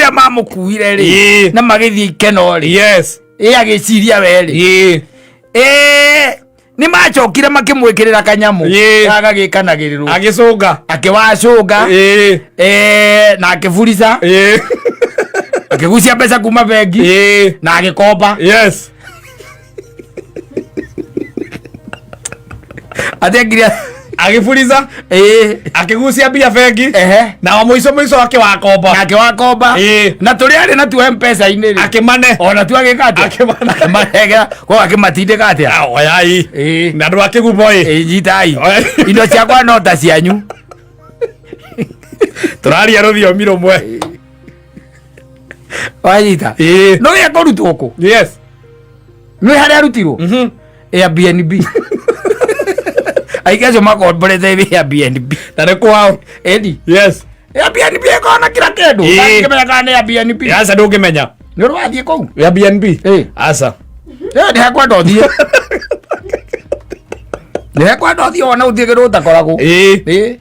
Rĩrĩa mamũkuire rĩ, na magĩthiĩ ikeno rĩ, ĩ agĩciria we rĩ, ĩ nĩ macokire makĩmwĩkĩrĩra kanyamũ gagagĩkanagĩrĩrwo, Agĩcũnga. Akĩwacũnga. Na akĩburica, akĩgucia mbeca kuma bengi na agĩkomba. Atĩ Agĩburica. Akĩgucia mbia bengi. Na wa mũico mũico akĩwakomba. Na akĩwakomba. Na tũrĩa arĩ natuo mpesa-inĩ rĩ, Akĩmane. Ona tu agĩka atĩa? Akĩmane. Akĩmanengera kwa akĩmatindĩka atĩa? Ah, oyai. Na andũ akĩgumo ĩ. Ĩĩ, nyitai. Oya. Indo ciakwa no ta cianyu. Tũraria rũthiomi rũmwe. Wanyita? No gĩa kũrutwo kũ? Nĩ harĩa arutirwo? Airbnb. Aingĩ acio makomborete Airbnb. Na nĩ kwao. Ĩni. Airbnb ĩkoragwo na kila kĩndũ. Ndangĩmenya kana nĩ Airbnb. Aca, ndũngĩmenya. Nĩ ũrĩ wathiĩ kũu? Airbnb? Aca. Nĩ hekwenda ũthiĩ. Nĩ hekwenda ũthiĩ wone ũthiĩ kĩndũ ũtakoragwo. Ĩĩ.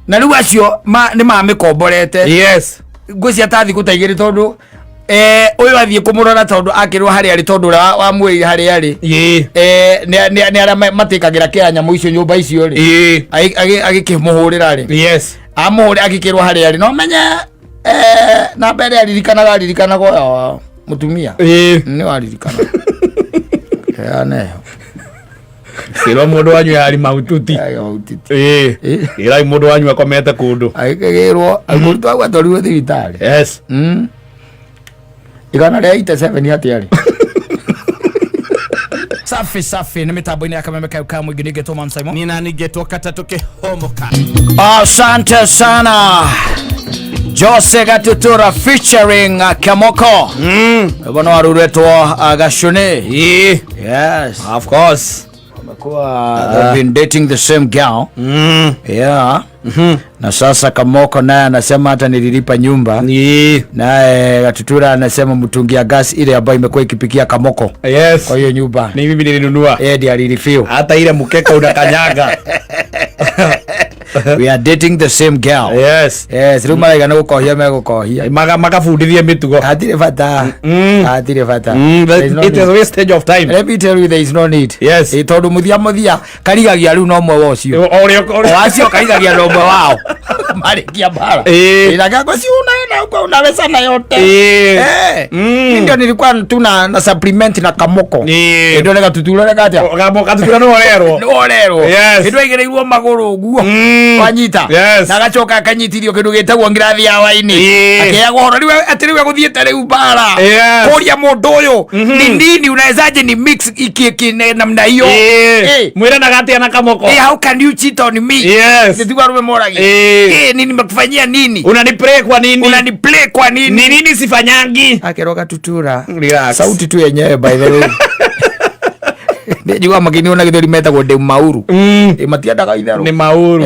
Na rĩu acio nĩ mamĩkomborete. Ngwĩcia ta thikũ ta 2 tondũ ũyũ athiĩ kũmũrora tondũ akĩrwo harĩa arĩ, tondũ ũrĩa wamwĩrire harĩa arĩ, nĩ arĩa matĩkagĩra kĩa nyamũ icio, nyũmba icio rĩ, agĩkĩmũhũrĩra rĩ, amũhũrĩ agĩkĩrwo harĩa arĩ, no menye namba ĩrĩa aririkanaga, aririkanaga ũyũ wa mũtumia. Nĩ waririkana heaneho. Ĩrwo mũndũ wanyu yarĩ mahututi. Ĩrai mũndũ wanyu akomete kũndũ. Agĩkĩgĩrwo mũrutwo au atwarirwo thibitarĩ. 187 atĩarĩ safi safi nĩ mĩtambo-inĩ ya Kameme kau ka mũingĩ nĩngetwo Mam Simon. Nina ningetwo katatũ kĩhomoka. Asante sana Jose Gatutura featuring Kamoko. Rwĩmbo no rũretwo Gacune. Yes. Of course. Wamekuwa, they've been dating the same girl. Yeah. Na sasa Kamoko naye anasema hata nililipa nyumba. Naye Gatutura anasema mtungi ya gas ile ambayo imekuwa ikipikia Kamoko kwa hiyo nyumba, Ni mimi nilinunua. Yeye ndiye alilifill. Hata ile mkeka unakanyaga. We are dating the same girl. Yes, rĩu maraiga nĩ gũkohia megũkohia. Makabundithie mĩtugo. Hatirĩ bata. Hatirĩ bata. There is no It is need. wastage of time. Let me tell you, there is no need. Ĩ, tondũ mũthia mũthia karigagia rĩu no ũmwe wa ũcio. O ũrĩa O acio karigagia na ũmwe wao marĩkia mbara. Ĩna si unaenda huko unaweza na yote. Ndio nilikuwa tu na supplement na Kamoko. Ndio rega tutura rega atia. Gatutura nĩ worerwo. Nĩ worerwo. Ndio aigĩrĩirwo magũrũ ũguo. Wanyita? Na agacoka akanyitithio kĩndũ gĩtagwo ngirathi ya waini. Akĩheagwo ũhoro rĩu atĩ rĩu egũthiĩte rĩu mbara. Kũria mũndũ ũyũ ni nini unawezaje ni mix iki namna hiyo. Mwĩranaga atĩa na Kamoko? How can you cheat on me? Nĩtiguo arũme moragia. Nini nimekufanyia nini? Unaniplay kwa nini? Unaniplay kwa nini? Ni nini sifanyangi? Akerwo Gatutura. Relax. Sauti tu yenyewe, by the way. Nĩnjiguaga makĩniona na gĩthweri metagwo ndĩ mauru. Ĩ, matiendaga itherũ. Nĩ mauru.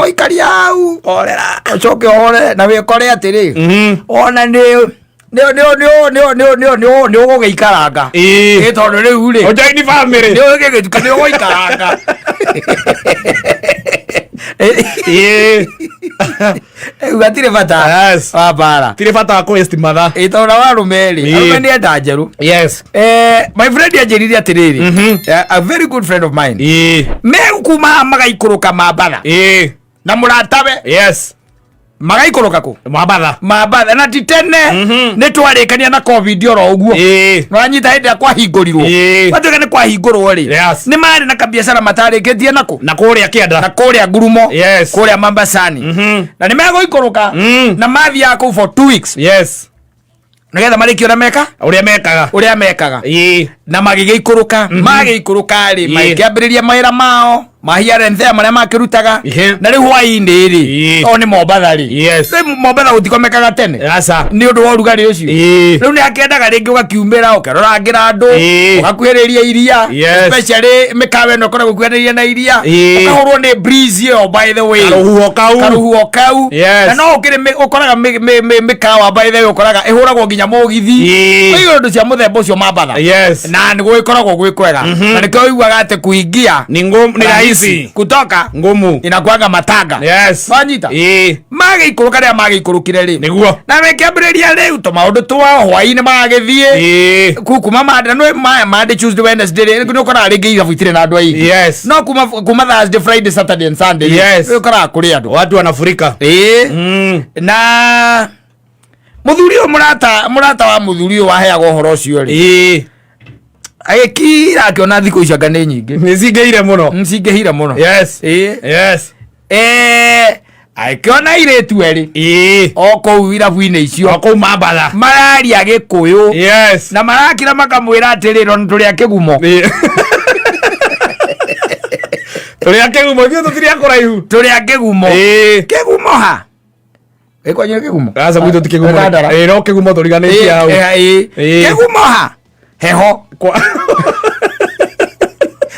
Oikaria hau Horera. Ũcoke ũhore na wĩkore atĩrĩ, ona nĩ nĩ nĩ nĩ nĩ nĩ nĩ nĩ nĩ ũgũgĩikaranga. Ĩ, tondũ rĩu rĩ, Ũjoini family. Nĩ ũgĩgĩtuka nĩ ũgũikaranga. Rĩu hatirĩ bata wa mbara. Tirĩ bata wa kũ waste mathaa. Ĩ, tondũ wa arũme rĩ, arũme nĩ enda njerũ. My friend anjĩrire atĩrĩrĩ, a very good friend of mine, megũkuma haha magaikũrũka Mambatha na mũratawe. Magaikũrũka kũ? Mambatha. Mambatha na ti tene, nĩ twarĩkania na COVID oro ũguo. Nĩwanyita? Hĩndĩ ĩrĩa kwahingũrirwo, gwatuĩka nĩ kwahingũrwo rĩ, nĩ marĩ na kabiacara matarĩkĩtie nako Na kũrĩa kĩanda. Na kũrĩa ngurumo. Kũrĩa Mambasani. Na nĩ megũikũrũka na mathiaga kũu for 2 weeks nĩgetha marĩkie ũrĩa meka Ũrĩa mekaga. Ũrĩa mekaga. Na magĩgĩikũrũka, magĩikũrũka rĩ, magĩkĩambĩrĩria mawĩra mao ma here and there marĩa makĩrutaga. Na rĩu hwaĩ-inĩ rĩ, o nĩ Mombatha rĩ, rĩu Mombatha gũtikomekaga tene Aca. Nĩ ũndũ wa ũrugarĩ ũcio. Rĩu nĩ akĩendaga rĩngĩ ũgakiumĩra ũkerorangĩra andũ, ũgakuhĩrĩria iria, especially mĩkawa ĩno ĩkoragwo ĩkuhanĩrĩirie na iria, ũkahũrwo nĩ breeze ĩyo, by the way. Karũhuho kau. Karũhuho kau. Na no ũkĩrĩ ũkoraga mĩkawa, by the way, ũkoraga ĩhũragwo nginya mũgithi. Kwĩ indo cia mũthemba ũcio Mambatha. Na nĩ gũgĩkoragwo gwĩ kwega na nĩkĩo ũiguaga atĩ kuingia Ni ngumu, ni rahisi. Rahisi. Kutoka Ngumu. Inakuanga matanga. Yes. Wanyita? Ĩĩ. Magĩikũrũka rĩrĩa magĩikũrũkire rĩ, Nĩguo. Na mekĩambĩrĩria rĩu tũmaũndũ twao hwaĩ-inĩ magagĩthiĩ Ĩĩ. Kuma Monday no Monday, Tuesday, Wednesday rĩ, nĩ ũkoraga rĩngĩ irabu itirĩ na andũ aingĩ. Yes. No kuma Thursday, Friday, Saturday and Sunday rĩ, Yes. nĩ ũkoraga kũrĩ andũ. Watu wanafurika. Ĩĩ. Na mũthuri ũyũ, mũrata wa mũthuri ũyũ waheaga ũhoro ũcio rĩ, Ĩĩ. Agĩkira akĩona thikũ icio anga nĩ nyingĩ. Nĩ cingĩire mũno. Cingĩhire mũno. Yes. Ĩĩ. Yes. Agĩkĩona airĩtu erĩ Ĩĩ. o kũu irabu-inĩ icio. O kũu Mambatha. Mararia Gĩkũyũ. Yes. Na marakira makamwĩra atĩrĩrĩ, ona tũrĩ a kĩgumo. Ĩĩ. Tũrĩ a kĩgumo, ithuĩ tũtirĩ a kũraihu. Tũrĩ a kĩgumo. Ĩĩ. Kĩgumo ha ĩkwanyu kĩgumo? Aca, gwitũ ti kĩgumo. Dandara. Ĩĩ, no kĩgumo tũriganĩtie hau. Ĩĩ. Ĩĩ. Kĩgumo ha heho?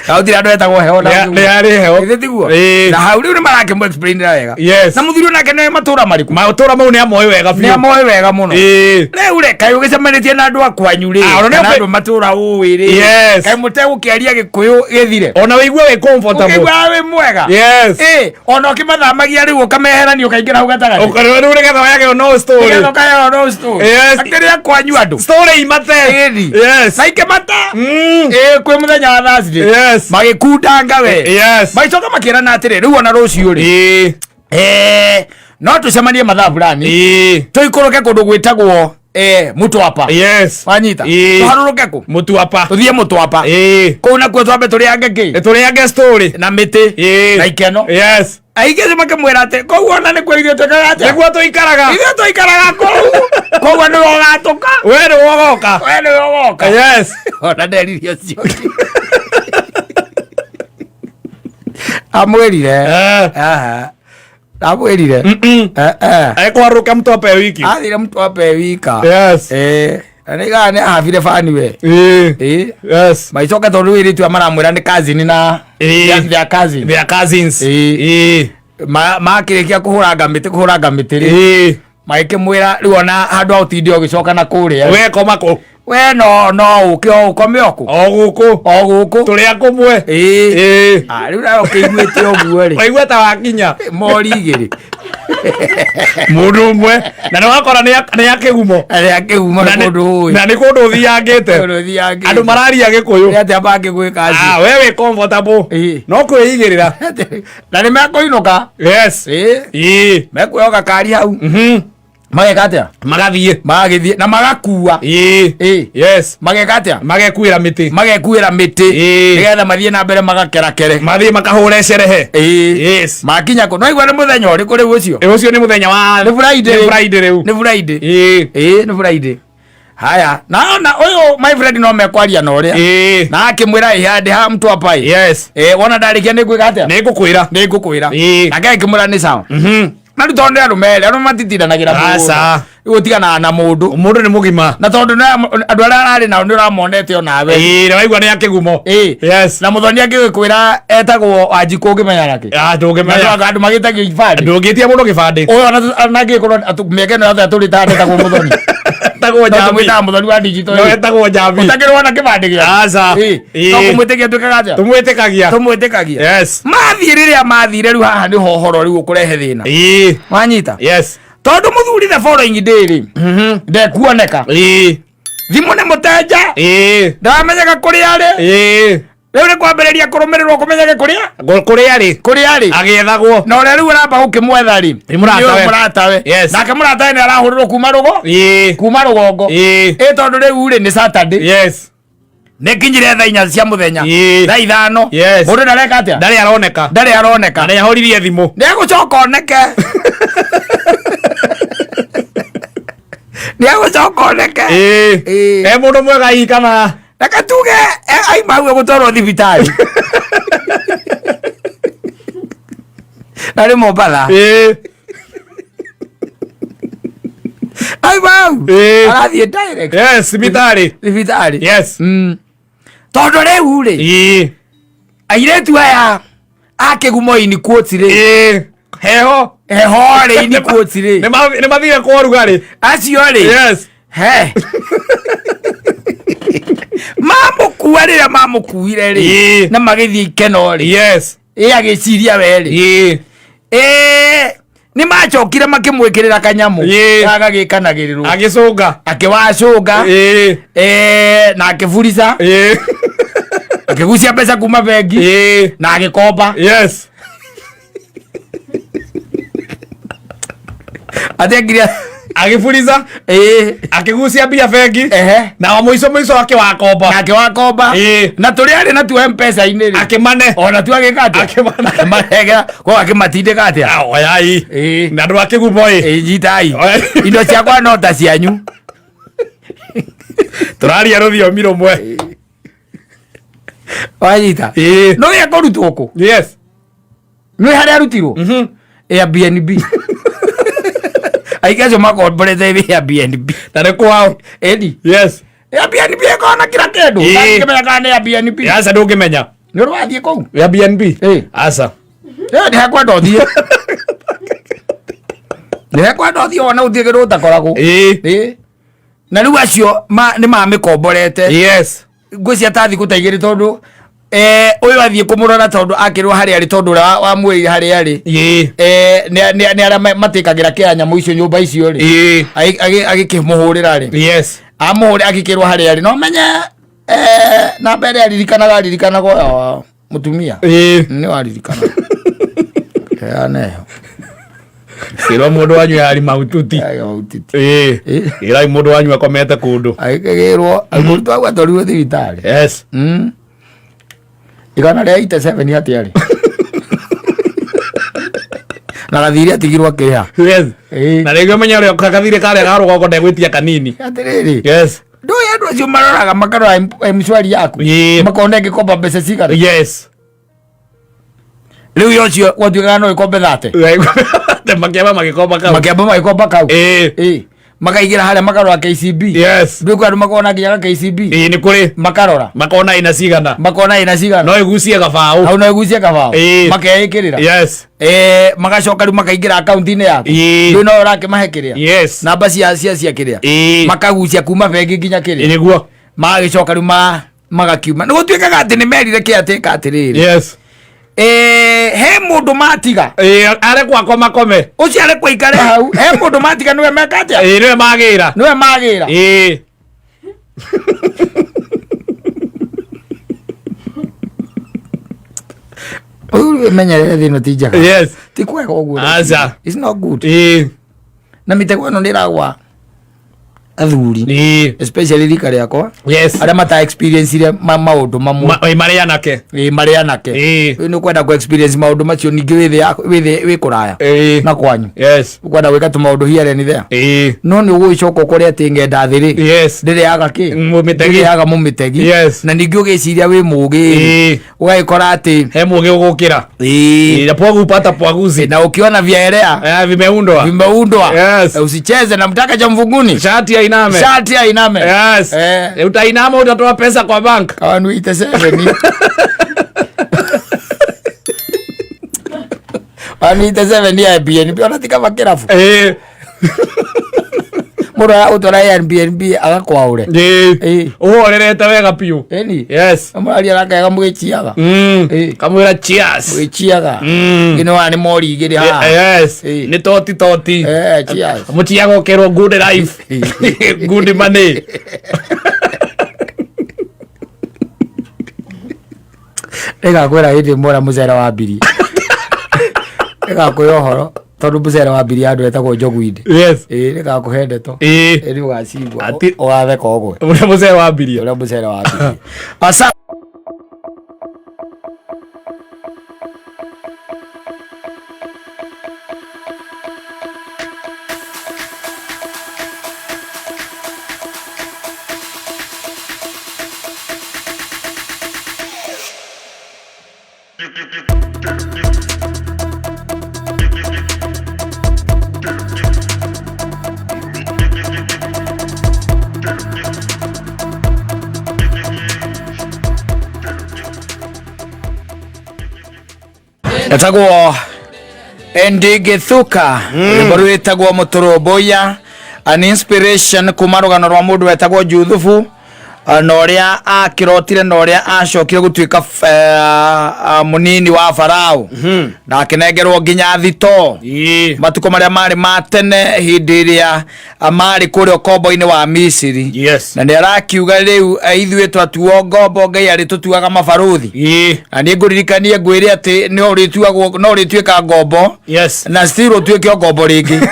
Na gũtirĩ andũ etagwo heho na kĩgumo. Nĩ harĩ heho. Githĩ tiguo? Ĩĩ. Na hau rĩu nĩ marakĩmũ explainĩra wega. Yes. Na mũthuri onake nĩ matũra marĩkũ? Matũra mau nĩ amoĩ wega Nĩ biũ. amoĩ wega mũno. Ĩĩ. Rĩu rĩ, kaĩ ũgĩcemanĩtie na andũ a kwanyu rĩ, Ah, ona nĩ kana andũ matũra ũĩ rĩ, Yes. kaĩ mũtegũkĩaria Gĩkũyũ gĩthire? Ona wĩigue wĩ comfortable. Ũkĩigua wĩ mwega. Yes. Ĩ, ona ũkĩmathamagia rĩu ũkameherania ũkaingĩra hau gatagatĩ. Ũkarĩwa rĩu nĩgetha wayage no story. Nĩgetha ũkaheo no story. Yes. Akĩrĩa kwanyu andũ. Story imate. Ĩni. Yes. Na ikĩmata. Ĩ, kwĩ mũthenya wa Thursday. Yes. Magĩkundanga we. Yes. Magĩcoka makĩrana atĩrĩ, rĩu ona rũciũ rĩ, Ĩĩ. No tũcemanie mathaa fulani, Ĩĩ. tũikũrũke kũndũ gwĩtagwo Mũtwapa. Yes. Wanyita? Ĩĩ. Tũharũrũke kũ? Mũtwapa. Tũthiĩ Mũtwapa. Ĩĩ. Kũu nakuo twambe tũrĩange kĩ? Tũrĩange story. Na mĩtĩ. Ĩĩ. Na ikeno. Yes. Aingĩ acio makĩmwĩra atĩ kũu ona nĩkuo ithuĩ twĩkaga atĩa? Nĩguo tũikaraga. Ithuĩ tũikaraga kũu, koguo nĩwe ũgatũka. We nĩwe ũgoka. We nĩwe ũgoka. Yes. Ona nderire ũcio amwĩrire. Eh. Aha. Amwĩrire. Ekwarũka Mũtwapa wiki. Athire Mũtwapa wika. Yes. Na nĩigaga nĩ ahabire bani we. Ĩĩ. Ĩĩ. Yes. Magĩcoka tondũ ĩrĩtu maramwĩra nĩ cousin na Ĩĩ. their cousin. Their cousins. Ĩĩ. Ĩĩ. Makĩrĩkia kũhũranga mĩtĩ, kũhũranga mĩtĩ rĩ, Ĩĩ. magĩkĩmwĩra rĩu ona handũ ha ũtinde ũgĩcoka na kũrĩa, We koma kũ? We no ũke o ũkome o kũ? O gũkũ. O gũkũ. Tũrĩ a kũmwe. Ĩĩ. Ĩĩ. Ah, rĩu nawe ũkĩiguĩte ũguo rĩ, Waigua ta wakinya. Mori igĩrĩ. Mũndũ ũmwe. Na nĩ wakora nĩ a kĩgumo. Arĩa kĩgumo Na nĩ kũndũ ũĩ. Na nĩ kũndũ ũthiangĩte. Kũndũ ũthiangĩte. Andũ mararia Gĩkũyũ. Nĩ atĩa mangĩgwĩka acio? Ah, we wĩ comfortable. Ĩĩ. No kwĩigĩrĩra. Na nĩ mekũinũka. Yes. Ĩĩ. Ĩĩ. Mekuoya gakari hau. Mageka atĩa? Magathiĩ. Magagĩthiĩ na magakua. Ĩĩ. Ĩĩ. Yes. Mageka atĩa? Magekuĩra mĩtĩ. Magekuĩra mĩtĩ. Ĩĩ. Nĩgetha mathiĩ na mbere magakerakere. Mathiĩ makahũre cerehe. Ĩĩ. Yes. Makinya kũ? No igua nĩ mũthenya ũrĩkũ rĩu ũcio? Ĩ, ũcio nĩ mũthenya wa Nĩ Friday. Nĩ Friday rĩu. Nĩ Friday. Ĩĩ. Ĩĩ, nĩ Friday. Haya, na ũyũ my friend no mekwaria na ũrĩa. Ĩĩ. Na akĩmwĩra ĩ handĩ ha Mtwapa ĩ. Yes. Ĩ, wona ndarĩkia nĩ ngwĩka atĩa? Nĩ ngũkwĩra. Nĩ ngũkwĩra. Ĩĩ. Nake akĩmwĩra nĩ sawa. Na rĩu tondũ nĩ arũme erĩ, arũme matitindanagĩra mũno. Aca. Rĩu ũtiganaga na mũndũ. Mũndũ nĩ mũgima. Na tondũ andũ arĩa ararĩ nao nĩ ũramonete onawe. Ĩĩ, nĩ waigua nĩ a kĩgumo. Ĩĩ. Yes. Na mũthoni angĩgĩkwĩra etagwo Wanjikũ ũngĩmenya nakĩ? Ah, ndũngĩmenya. Na andũ magĩtagio ibandĩ. Ndũngĩtia mũndũ gĩbandĩ. Ũyũ ona angĩkorwo mĩaka ĩno yothe atũrĩte andetagwo Mũthoni. Etagwo No Njambi. tũmwĩtaga Mũthoni wa digital. No etagwo Njambi. Ũtakĩrĩ wona kĩbandĩ gĩake? Aca. Ĩĩ. Ĩĩ. No kũmwĩtĩkia twĩkaga atĩa? Tũmwĩtĩkagia. Tũmwĩtĩkagia. Yes. Mathiĩ rĩrĩa mathire rĩu haha nĩho ũhoro rĩu ũkũrehe thĩna. Ĩĩ. Wanyita? Yes. Tondũ mũthuri the following day rĩ, ndekuoneka. Ĩĩ. Thimũ nĩ mũtenja. Ĩĩ. Ndaramenyeka kũrĩa arĩ. Ĩĩ. Rĩu nĩ kwambĩrĩria kũrũmĩrĩrwo kũmenyeke kũrĩa Kũrĩa rĩ? Kũrĩa arĩ. Agĩethagwo. Na ũrĩa rĩu aramba gũkĩmwetha rĩ, Nĩ mũratawe. nĩ ũyũ mũratawe. Yes. Nake mũratawe nĩ arahũrĩrwo kuma rũgo Ĩĩ. kuma rũgongo. Ĩĩ. Ĩ, tondũ rĩu rĩ nĩ Saturday. Yes. Nĩ kinyire thaa 4 cia mũthenya. Ĩĩ. Thaa 5. Yes. Mũndũ ndareka atĩa? Ndarĩ aroneka. Ndarĩ aroneka. Na nĩ ahoririe thimũ. Nĩ egũcoka oneke, nĩ egũcoka oneke. Ĩĩ. Ĩĩ. E mũndũ mwega hihi kana? Reke tuge aima hau egũtwarwo thibitarĩ na nĩ Mombatha. Ĩĩ. Aima hau Ĩĩ. arathiĩ direct Yes, thibitarĩ. Thibitarĩ. Yes. Tondũ rĩu rĩ, Ĩĩ. airĩtu aya a kĩgumo in quotes rĩ, Ĩĩ. Heho. Heho rĩ, in quotes rĩ, Nĩ mathire kwa ũrugarĩ. Acio rĩ, Yes. he mamũkua rĩrĩa mamũkuire rĩ, Ĩĩ. na magĩthiĩ ikeno rĩ. Yes. Ĩ agĩciria werĩ. Ĩ nĩ macokire makĩmwĩkĩrĩra kanyamũ gagagĩkanagĩrĩrwo. Agĩcũnga. Akĩwacũnga. Na akĩburica. Akĩgucia mbeca kuma bengi. Na agĩkomba. Yes. Atengire Agĩburica. Akĩgucia mbia bengi. Na wa mũico mũico akĩwakomba. Na akĩwakomba. Na tũrĩa arĩ natuo M-Pesa-inĩ rĩ. Akĩmane. Ona tu agĩka atĩa? Akĩmane. Akĩmanengera. Kwa akĩmatindĩka atĩa? Ah, oyai. Na andũ a kĩgumo ĩ. Ĩĩ, nyitai. Oyai. Indo ciakwa no ta cianyu. Tũraria rũthiomi rũmwe. Wanyita. No ekũrutwo kũ? Yes. Nĩ harĩa arutirwo? Airbnb. Aingĩ acio makomborete Airbnb. Na nĩ kwao. Ĩni. Yes. Airbnb ĩkoragwo na kila kĩndũ. Ndangĩmenya kana nĩ Airbnb. Aca ndũngĩmenya. Nĩ ũrĩ wathiĩ kũu? Airbnb. Aca. Nĩ hekwenda ũthiĩ. Nĩ hekwenda ũthiĩ wone ũthiĩ kĩndũ ũtakoragwo. Na rĩu acio nĩ mamĩkomborete. Yes. Ngwĩciria ta thikũ ta igĩrĩ tondũ ũyũ athiĩ kũmũrora tondũ akĩrwo harĩa arĩ tondũ ũrĩa wamwĩrire harĩa arĩ. Nĩ arĩa matĩkagĩra kĩa nyamũ icio nyũmba icio rĩ. Agĩkĩmũhũrĩra rĩ. Yes. Amũhũrĩra agĩkĩrwo harĩa arĩ. No menye namba ĩrĩa aririkanaga aririkanaga ũyũ wa mũtumia. Nĩ waririkana. Heana ĩyo. Ĩrwo mũndũ wanyu yarĩ mahututi. Yarĩ mahututi. Ĩrai mũndũ wanyu akomete kũndũ. Agĩkĩgĩrwo mũrutwo wau atwarirwo thibitarĩ. Yes. 187 atĩa rĩ? Na gathirĩ atigirwo akĩrĩha. Yes. Na rĩngĩ ũmenye ũrĩa gathirĩ karĩa ga rũgongo ndegwĩtia kanini. Atĩrĩrĩ. Yes. Ndũĩ andũ acio maroraga makarora M-Shwari yaku. Makona ĩngĩkomba mbeca cigana. Yes. Rĩu ũcio gwatuĩkaga no ĩkombe thate. Makĩamba magĩkomba kau. Makĩamba magĩkomba kau. Makaigĩra harĩa makarora KCB. Yes. Ndũĩ kwĩ andũ makona nginya KCB. Ĩĩ nĩ kũrĩ. Makarora. Makona ĩna cigana. Makona ĩna cigana. No ĩgucie gabaũ. Hau no ĩgucie gabaũ. Makeĩkĩrĩra. Yes. Magacoka rĩu makaingĩra akaunti-inĩ yaku. Ndũĩ no ũrakĩmahe kĩrĩa. Yes. Namba cia cia cia kĩrĩa. Makagucia kuma bengi nginya kĩrĩa. Nĩguo. Magagĩcoka rĩu magakiuma. Nĩ gũtuĩkaga atĩ nĩ merire kĩatĩka atĩrĩrĩ. Yes. He mũndũ matiga. Arekwo akoma kome. Ũcio arekwo aikare hau. He mũndũ matiga nĩwe meka atĩa? Nĩwe magĩra. Nĩwe magĩra. Ũyũ menyerere thĩ ĩno ti njega. Yes. Ti kwega ũguo. Aca. It's not good. Na mĩtego ĩno nĩ ĩragwa athuri. Especially rika rĩakwa. Yes. Arĩa mata experience maũndũ mamwe. Marĩ anake. Ĩĩ marĩ anake. Rĩu nĩ ũkwenda kũ experience maũndũ macio ningĩ wĩ thĩ yaku wĩ thĩ wĩ kũraya. Na kwanyu. Yes. Ũkwenda gwĩka tũmaũndũ here and there. No nĩ ũgũgĩcoka ũkore atĩ ng'enda thĩ rĩ. Yes. Ndĩrĩaga kĩ? Mũmĩtegi. Ndĩrĩaga mũmĩtegi. Yes. Na ningĩ ũgĩciria wĩ mũgĩ. Ũgagĩkora atĩ He mũgĩ ũgũkĩra. Na pwagu pata pwaguzi. Na ukiona vyaelea Vimeundwa. Vimeundwa. Yes. Usicheze na mtaka cha mvunguni. Shati ya iname. Shati ya iname. Yes. Utainama utatoa pesa kwa bank. Kawanuite 7. Wanuite 7 ya Airbnb ona ti kaba kĩrabu. Mũndũ aragũtwara Airbnb agakwaũre. Ũhorerete wega biũ. Ĩni. Yes. Mũraria nake kamũgĩchiaga. Kamwĩra cheers. Mũgĩchiaga. Ĩno wa nĩ mori igĩrĩ haha. Yes. Nĩ toti toti. Cheers. Mũchiaga ũkerwo good life. Good money. Nĩgakwĩra hĩndĩ ĩmwe ũrĩa mũcere wambirie. Nĩgakũhe ũhoro tondũ mũcere wambirie handũ hetagwo Njogu-inĩ. Yes. Ĩĩ nĩgakũhe ndeto. Ĩĩ nĩ ũgacigua. Ũgatheka ũgwe. Ũrĩa mũcere wambirie. Ũrĩa mũcere wambirie. Asa. Etagwo Andy Githuka rwĩmbo rwĩtagwo Mũtũrũmbũiya, an inspiration kuma rũgano rwa mũndũ wetagwo Juthubu. Na ũrĩa akĩrotire na ũrĩa acokire gũtuĩka mũnini wa Farao na akĩnengerwo nginya thitoo. Matukũ marĩa marĩ ma tene, hĩndĩ ĩrĩa marĩ kũrĩa ũkombo-inĩ wa Misiri. Na nĩ arakiuga rĩu ithuĩ twatuo ngombo, Ngai arĩtũtuaga mabarũthi. Na niĩ ngũririkanie ngwĩre atĩ no ũrĩtuagwo, no ũrĩtuĩka ngombo na still ũtuĩke o ngombo rĩngĩ,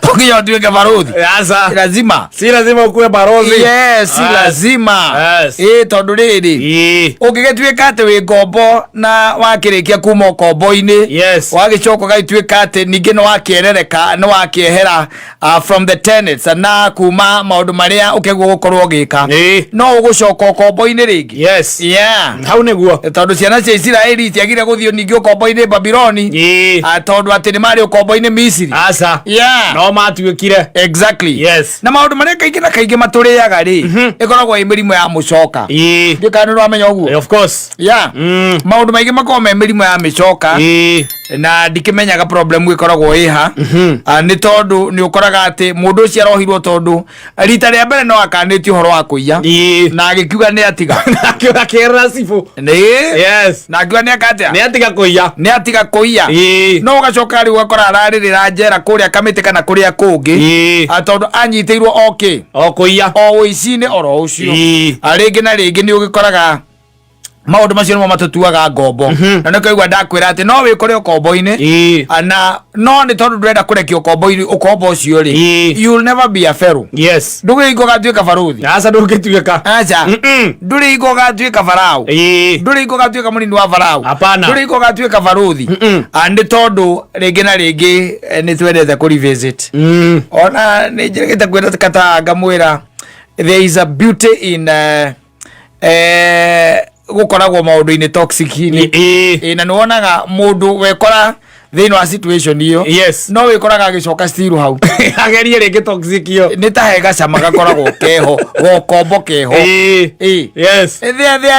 to nginya ũtuĩke barũthi. Aca. Lazima. Si lazima ukuwe barozi. Yes, si lazima. Ĩ tondũ rĩrĩ, ũngĩgĩtuĩka atĩ wĩ ngombo na wakĩrĩkia kuma ũkombo-inĩ, wagĩcoka ũgagĩtuĩka atĩ ningĩ nĩ wakĩerereka, nĩ wakĩehera from the tenets na kuma maũndũ marĩa ũkĩguo gũkorwo ũgĩka, no ũgũcoka ũkombo-inĩ rĩngĩ. Hau nĩguo. Tondũ ciana cia Isiraeli itiagire gũthiĩ ningĩ ũkombo-inĩ Babiloni, tondũ atĩ nĩ marĩ ũkombo-inĩ Misiri. Aca. No matuĩkire. Na maũndũ marĩa kaingĩ na kaingĩ matũrĩaga rĩ, ĩkoragwo ĩ mĩrimũ ya mũcoka. Ndiũ kana nĩ ũramenya ũguo. Of course. Maũndũ maingĩ makoragwo me mĩrimũ ya mĩcoka. Na ndikĩmenyaga problem ĩkoragwo ĩha. Nĩ tondũ nĩ ũkoraga atĩ mũndũ ũcio arohirwo tondũ rita rĩa mbere no akanĩtie ũhoro wa kũiya na agĩkiuga nĩ atiga. Akĩra cibũ. Nĩ na akiuga nĩ aka atĩa? Nĩ atiga kũiya. Nĩ atiga kũiya. No ũgacoka rĩu ũgakora ararĩrĩra njera kũrĩa kamĩtĩ kana kũrĩa kũngĩ. Tondũ anyitĩirwo o kĩ? O kũiya. O ũici-inĩ oro ũcio. Rĩngĩ na rĩngĩ nĩ ũgĩkoraga maũndũ macio nĩmo matũtuaga ngombo, na nĩ kaigua ndakwĩra atĩ no wĩkore ũkombo-inĩ. Na no nĩ tondũ ndũrenda kũrekia ũkombo-inĩ, ũkombo ũcio rĩ, you'll never be a pharaoh. Ndũgĩ hingo ũgatuĩka barũthi. Aca, ndũngĩtuĩka. Aca. Ndũrĩ hingo ũgatuĩka Farao. Ndũrĩ hingo ũgatuĩka mũnini wa Farao. Hapana. Ndũrĩ hingo ũgatuĩka barũthi. Nĩ tondũ rĩngĩ na rĩngĩ nĩ twendete kũ revisit. Ona nĩ njĩrĩgĩte kwĩra kata ngamwĩra there is a beauty in gũkoragwo maũndũ-inĩ toxic-inĩ. Na nĩ wonaga mũndũ wekora thĩinĩ wa situation ĩyo, no wĩkoraga agĩcoka still hau. Agerie rĩngĩ toxic ĩyo. Nĩ ta he gacama gakoragwo keho, gokombo keho. There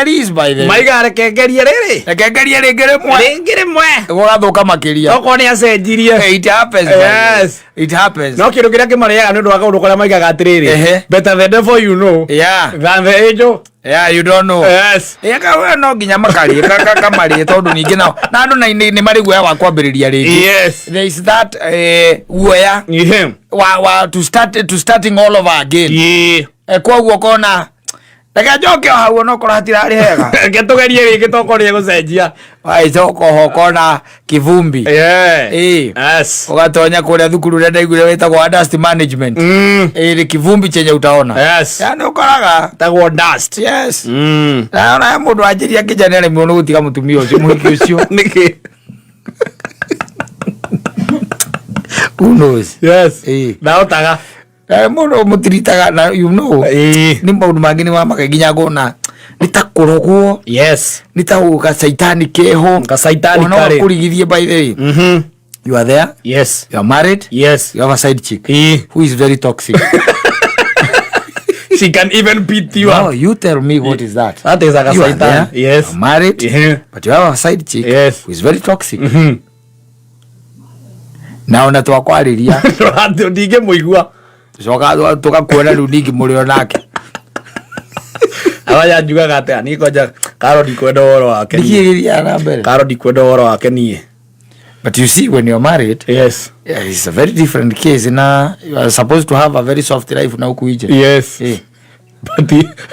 is, by the way. Maiga reke ngerie rĩrĩ. Reke ngerie rĩngĩ rĩmwe. Rĩngĩ rĩmwe. Gũgathũka makĩria. Okorwo nĩ acenjirie. It happens, by the way. It happens. No kĩndũ kĩrĩa kĩmarĩaga nĩ ũndũ wa kaũndũ karĩa maigaga atĩrĩrĩ, better the devil you know than the angel Yeah, you don't know. Ĩka we no nginya makarĩe, kamarĩe, tondũ ningĩ nao na andũ nĩ marĩ guoya wa kwambĩrĩria rĩngĩ. There is that guoya wa to start to starting all over again. Koguo ũkona reke njoke o hau onokorwo hatirarĩ hega. Reke tũgerie rĩngĩ tokorwo nĩ egũcenjia. Wagĩcoka oho ũkona kivumbi. Ũgatonya kũrĩa thukuru ũrĩa ndaiguire wĩtagwo wa dust management. Nĩ kivumbi chenye utaona. Yani ũkoraga Tagwo dust. Yes. Na ona mũndũ wanjĩria nginya nĩ aremirwo nĩ gũtiga mũtumia ũcio, mũhiki ũcio. Nĩkĩ? Who knows? Ndahotaga. Mũndũ mũtiritaga na nĩ maũndũ mangĩ nĩ mamake nginya ngona nĩ ta kũrogwo, nĩ ta gacaitani keho. Gacaitani Ona karĩ. kũrigithie, by the way. You are there, you are married, you have a side chick who is very toxic. She can even beat you No, up. you tell me, what is that? That is a You are gacaitani. there, you are married, but you have a side chick who is very toxic. Na ona twakwarĩria, Ndingĩmũigua. Tucoka tũgakuona rĩu ningĩ mũrĩ o nake. Abaya njugaga atĩa, niĩ kwanja Karo ndikwenda ũhoro wake niĩ. Nĩkĩ gĩthiaga na mbere? Karo ndikwenda ũhoro wake niĩ. But you see, when you're married, yeah, it's a very different case, na you are supposed to have a very soft life na huku nje.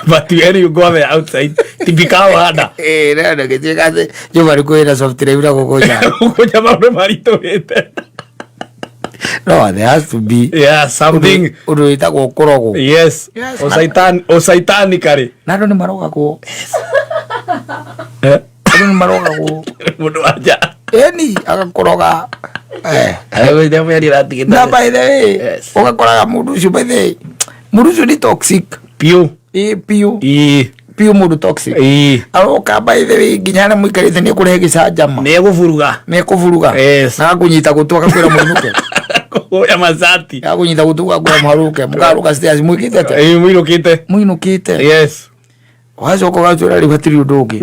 But when you go there outside, typical hada. Rĩo ndũgĩtuĩka atĩ nyũmba nĩ kwĩna soft life na gũkũ nja. Gũkũ maũndũ maritũhĩte. No, there has to be Yeah, something. Ũndũ wĩtagwo kũrogwo. Ũcaitani karĩ. Na andũ nĩ marogagwo. Andũ nĩ marogagwo. Mũndũ wa nja. Eni agakũroga. Na by the way, ũgakoraga mũndũ ũcio, by the way, mũndũ ũcio nĩ toxic. Piũ. Ĩ piũ. Piũ, mũndũ toxic. Aroka, by the way, nginya harĩa mũikarĩte nĩ ekũrehe gĩcanjama. Nĩ egũburuga. Nĩ ekũburuga. Na agakũnyita gũtũ agakwĩra mũinũke. Kuoya macati. Agakũnyita gũtũ agakwĩra mũharũke, mũkaharũka stairs mwĩkĩte atĩa? Ĩ, mũinũkĩte. Mũinũkĩte. Ũgacoka ũgatwĩra rĩu hatirĩ ũndũ ũngĩ.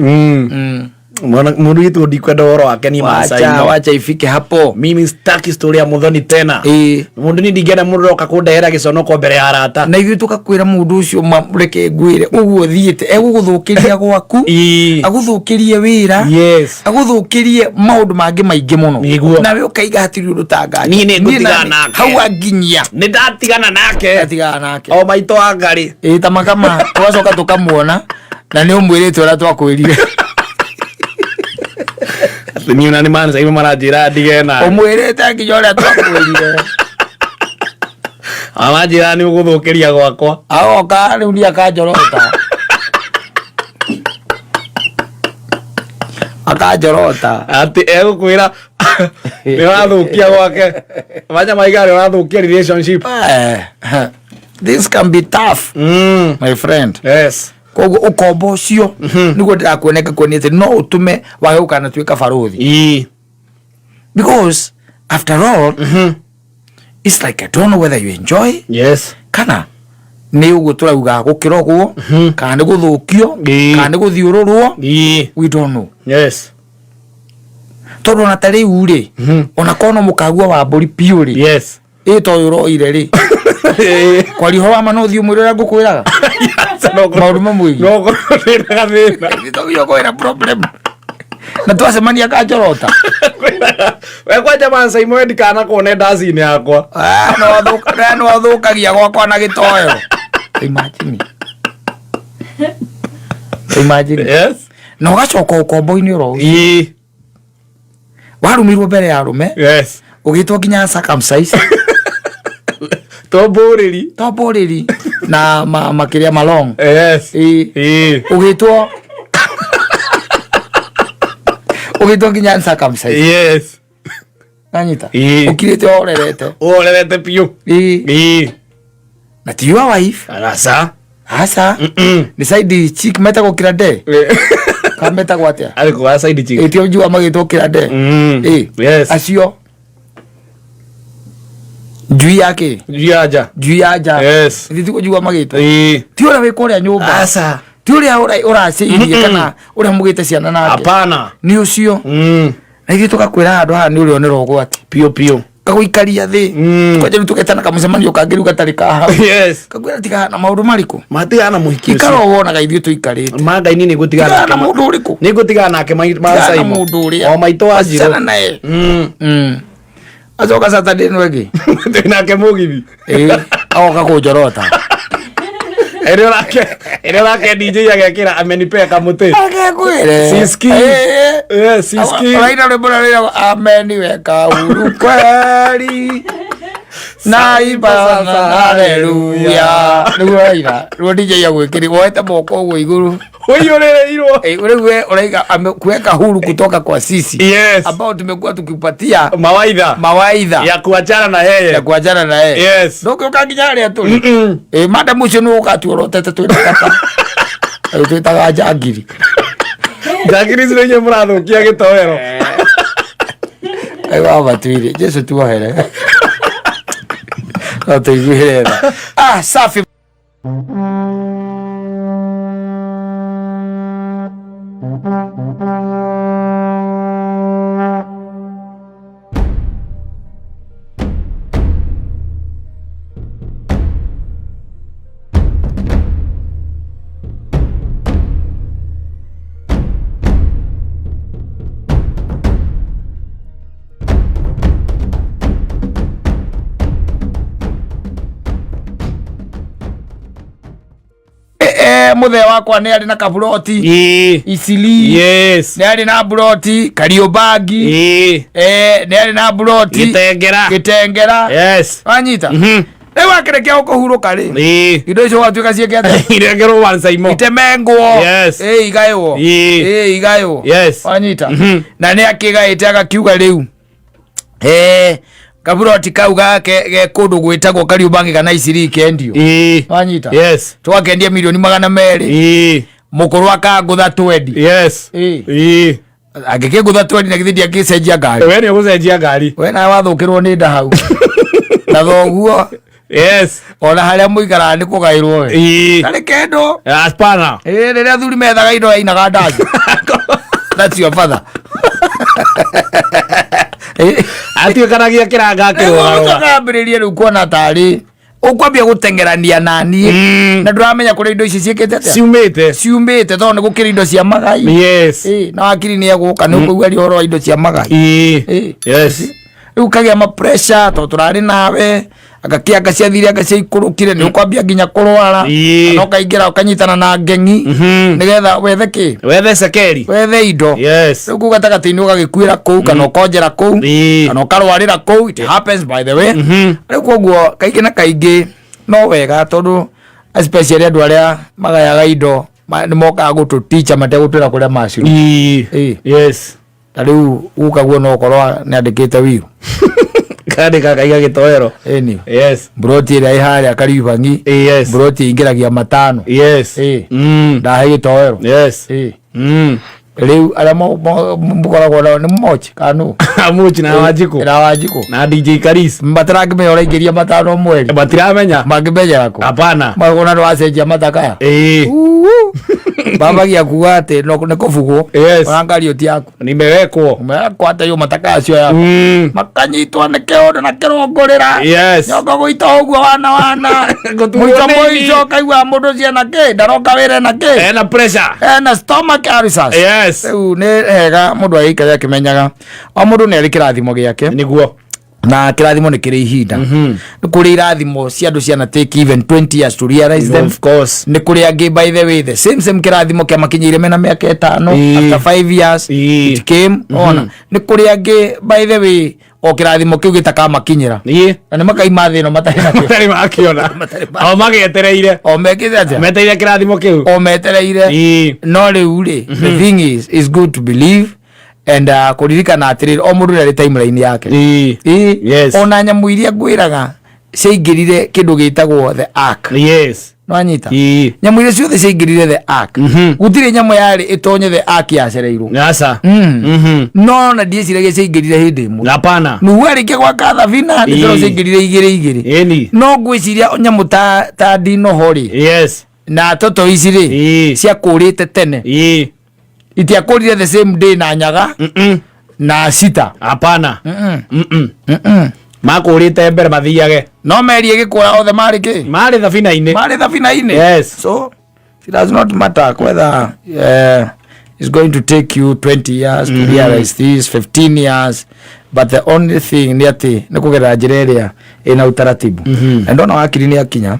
Mwana mundu gitu ndikwenda uhoro wake ni Wacha, Maasai. wacha ifike hapo. Mimi sitaki story ya Muthoni tena. Ĩĩ. Mundu ni ndingĩenda mundu roka kundehera giconoko mbere ya arata. Na ithuĩ tũkakwĩra mũndũ ũcio reke ngwĩre ũguo ũthiĩte egũgũthũkĩria gwaku, Ĩĩ. agũthũkĩrie wĩra, Yes. agũthũkĩrie maũndũ mangĩ maingĩ mũno. Nĩguo. Nawe ũkaiga hatirĩ ũndũ tanganja. Niĩ nĩ ngũtigana nake. Hau anginyia. Nĩ ndatigana nake. Atigana nake. O maitũ wa ngarĩ. Ĩĩ ta makama tũgacoka tũkamuona na nĩ ũmwĩrĩte ũrĩa twakwĩrire. Atĩ niĩ ona nĩ Maasai maranjĩra ndige na. Ũmwĩrĩte nginya ũrĩa twakwĩrire. Amanjĩra nĩ ũgũthũkĩria gwakwa. Agoka rĩu nĩ akanjorota. Akanjorota. Atĩ egũkwĩra nĩ ũrathũkia gwake. Manya maiga nĩ ũrathũkia relationship. This can be tough, my friend. Yes. Koguo ũkombo ũcio nĩguo ndĩrakuoneka kuonia atĩ no ũtũme wage gũkanatuĩka barũthi. Ĩĩ. Because after all, it's like I don't know whether you enjoy Yes. kana nĩ ũguo tũrauga gũkĩrogwo, kana nĩ gũthũkio, Ĩĩ. kana nĩ gũthiũrũrwo. Ĩĩ. We don't know. Yes. Tondũ ona ta rĩu rĩ, ona korwo no mũkagua wa mbũri piũ rĩ, Yes. ĩ ta ũyũ ũroire rĩ, kwaria ũhoro wa ma no ũthiĩ ũmwĩre ũrĩa ngũkwĩraga maũndũ mamwĩgiĩ. No ngorwo ndĩna gathĩna. Nĩ kwĩna problem na twacemania kanjorota. We kwanja Maasai mwe ndikanakuone ndaci-inĩ yakwa. Ah, no athũkagia gwakwa na gĩtoero. Imagine. Imagine. Yes. Na ũgacoka ũkombo-inĩ oro ũcio. Ĩĩ. Warumirwo mbere ya arũme. Yes. Ũgĩtwo nginya circumcise. To mbũrĩri. To mbũrĩri na makĩria malong. Yes. Ĩĩ. Ĩĩ. Ũgĩtwo nginya circumcise. Yes. Nanyita. Ĩĩ. Ũkirĩte ũhorerete. Ũhorerete biũ. Ĩĩ. Ĩĩ. Na ti your wife. Aca. Aca. Nĩ side chick metagwo kĩrande. Kana metagwo atĩa? Arĩ kũ side chick. Ĩĩ tio njua magĩtwo kĩrande. Ĩĩ. Yes. Acio. Njui ya kĩ? Njui ya nja. Njui ya nja. Yes. Ithuĩ tikuo magĩtwo. Ĩĩ. Ti ũrĩa wĩ kũrĩa nyũmba. Aca. Ti ũrĩa ũracĩirie kana ũrĩa mũgĩte ciana nake. Hapana. Nĩ ũcio. Na ithuĩ tũgakwĩra handũ haha nĩ ũrĩonera ũgwati. Piũ piũ. Gagũikaria thĩ. Kwanja rĩu tũgetana kamũcemanio kangĩ rĩu gatarĩ ka hau. Yes. Kakwĩra tigana na maũndũ marĩkũ? Matigana na mũhiki ũcio. Ikara o wonaga ithuĩ tũikarĩte. Ma Ngai niĩ nĩngũtigana Tigana na nake. mũndũ ũrĩkũ? Nĩngũtigana nake Tigana Maasai. na mũndũ ũrĩa. O maitũ wa njirũ. Achana naye. Acoka Saturday ĩno ĩngĩ. Twĩ nake mũgithi. Ĩĩ, agoka kũnjorota. Ĩrĩa ũrake DJ agekĩra amenipea kamũtĩ. Akekwĩre. Siski. Ĩĩ. Yes, siski. Ũraina rwĩmbo rũrĩa rwĩragwo ameniweka huru kweli naimba sasa haleluya. Nĩguo ũraina. Rĩu DJ agwĩkĩri woete moko ũguo igũrũ. Ũiyũrĩrĩirwo. Rĩu we ũraiga amekuweka huru kutoka kwa sisi. Yes. Ambao tumekuwa tukipatia Mawaidha. mawaidha Ya kuachana na yeye. ya kuachana na yeye. Yes. Ndũngĩũka nginya harĩa tũrĩ. Madam ũcio nĩwe ũgatuorotete twĩna kata. Twĩtaga njangiri. Njangiri icio inyuĩ mũrathũkia gĩtoero. Ngai wa matuire. Jesu tuohere. No tũiguĩre tha. Ah, safi. Muthe wakwa nĩ arĩ na kaburoti Isili. Yes. Nĩ arĩ na buroti Kariobangi. Nĩ arĩ na buroti Gĩtengera. Gĩtengera. Yes. Wanyita. Rĩu akĩrĩkia gũkũhurũka rĩ, indo icio gwatuĩka ciĩke atĩa? Irengerwo Wansaimo. Itemengwo. Yes. Igaywo. Igaywo. Yes. Wanyita. Na nĩ akĩgaĩte agakiuga rĩu kaburoti kau gake ge kũndũ gwĩtagwo Kariobangi kana Isili kendio. Wanyita. Yes. Twakendia milioni 200. Mũkũrũ akangũtha 20. Yes. Angĩkĩngũtha 20 na githĩ ndiangĩcenjia ngari. We nĩ ũgũcenjia ngari. We nawe wathũkĩrwo nĩ nda hau. Na thoguo. Yes. Ona harĩa mũikaraga nĩ kũgaĩrwo we. Tarĩ kĩndũ. Hapana. Rĩrĩa athuri methaga indo ainaga ndaci. That's your father. Atuĩkanagia kĩranga akĩrũgarũga. Akambĩrĩria rĩu kuona tarĩ ũkwambia gũteng'erania naniĩ na ndũramenya kũrĩa indo ici ciĩkĩte atĩa, ciumĩte, ciumĩte, tondũ nĩ gũkĩrĩ indo cia magai. Ĩ, na wakiri nĩ egũka nĩ ũkũigua ari ũhoro wa indo cia magai. Ĩ. Rĩu kagĩa ma pressure tondũ tũrarĩ nawe anga ciathire, anga ciaikũrũkire, nĩ ũkwambia nginya kũrwara, kana ũkaingĩra ũkanyitana na ngengi nĩgetha wethe kĩ? Wethe cekeri. Wethe indo. Rĩu kũu gatagatĩ-inĩ ũgagĩkuĩra kũu kana ũkonjera kũu kana ũkarwarĩra kũu. It happens, by the way. Rĩu koguo kaingĩ na kaingĩ no wega, tondũ especially andũ arĩa magayaga indo nĩ mokaga gũtũticha mategũtwĩra kũrĩa maciru. Ta rĩu guka guo no ũkorwo nĩ andĩkĩte wiru. Kandĩka kaiga gĩtoero. Ĩni mburoti ĩrĩa ĩ harĩa Karibangi, mburoti ĩingĩragia 5. Ndahe gĩtoero. Rĩu arĩa mũkoragwo nao nĩ mochi kanu. Amuchi na Wanjikũ. Na Wanjikũ. Na DJ Karis. Matarakĩmenya ũraingĩria 5 mweri. Matiramenya. Mangĩmenyera kũ? Hapana. Magona nĩ wacenjia matakaya. Babagia kuga atĩ no nĩ kũbugwo. Ona ngari ti yaku. Nimewekwo. Kwata yo mataka acio yaku. Makanyitwo nĩ kĩũndũ na kĩrũngũrĩra. Nyongo gũita ũguo wana wana. Gũturwo Mũico nĩ ini. mũico kaigua mũndũ ũcio ena kĩ, ndaroka wĩra, ena kĩ? Ena pressure. Ena stomach ulcers. Rĩu nĩ hega mũndũ agĩikare akĩmenyaga o mũndũ nĩ arĩ kĩrathimo gĩake. Nĩguo. Na kĩrathimo nĩ kĩrĩ ihinda. Nĩ kũrĩ irathimo cia andũ ciana take even 20 years to realize them. Of course. Nĩ kũrĩ angĩ, by the way, the same same kĩrathimo kĩamakinyĩire mena mĩaka 5. After 5 years it came. Ona nĩ kũrĩ angĩ, by the way, o kĩrathimo kĩu gĩtakamakinyĩra na nĩ makaima thĩ ĩno matarĩ nakĩo. Matarĩ makiona. Matarĩ O magĩetereire. O mekĩte atĩa? Metereire kĩrathimo kĩu. O metereire. No rĩu rĩ, the thing is good to believe and kũririkana atĩrĩrĩ, o mũndũ nĩ arĩ timeline yake. Ĩ, ona nyamũ iria ngwĩraga ciaingĩrire kĩndũ gĩtagwo the ark, nwanyita? Nyamũ iria ciothe ciaingĩrire the ark, gũtirĩ nyamũ yarĩ ĩtonye the ark yacereirwo. Aca. No na ndiĩciragia ciaingĩrire hĩndĩ ĩmwe. Hapana. Nuhu arĩkia gwaka thabina nĩ tondũ ciaingĩrire igĩrĩ igĩrĩ. No ngwĩciria nyamũ ta ndinoho rĩ, na toto ici rĩ, ciakũrĩte tene. Itiakũrire the same day na nyaga na cita. Hapana. Mm-mm. Mm-mm. Makũrĩte mbere mathiage. No meri ĩgĩkũra othe marĩ kĩ? Marĩ thabina-inĩ. Marĩ thabina-inĩ. So it does not matter whether it's going to take you 20 years to realize this, 15 years, but the only thing nĩ atĩ nĩ kũgerera njĩra ĩrĩa ĩna utaratibu. Na ndona wakiri nĩ akinya.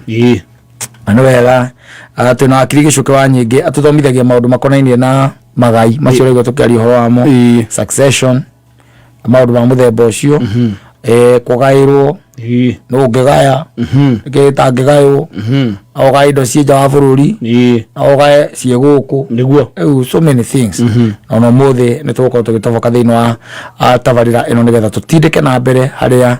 Na nĩ wega, twĩna wakiri Gĩcũke wa Nyingĩ atũthomithagia maũndũ makonainie na magai macio ũraigua tũkĩaria ũhoro wamo, succession, maũndũ ma mũthemba ũcio, kũgaĩrwo, nũ ũngĩgaya, nĩkĩ gĩtangĩgaywo, na ũgae indo ciĩ nja wa bũrũri, na ũgae ciĩ gũkũ. Rĩu so many things. Na ona ũmũthĩ nĩ tũgũkorwo tũgĩtoboka thĩinĩ wa tabarĩra ĩno nĩgetha tũtindĩke na mbere harĩa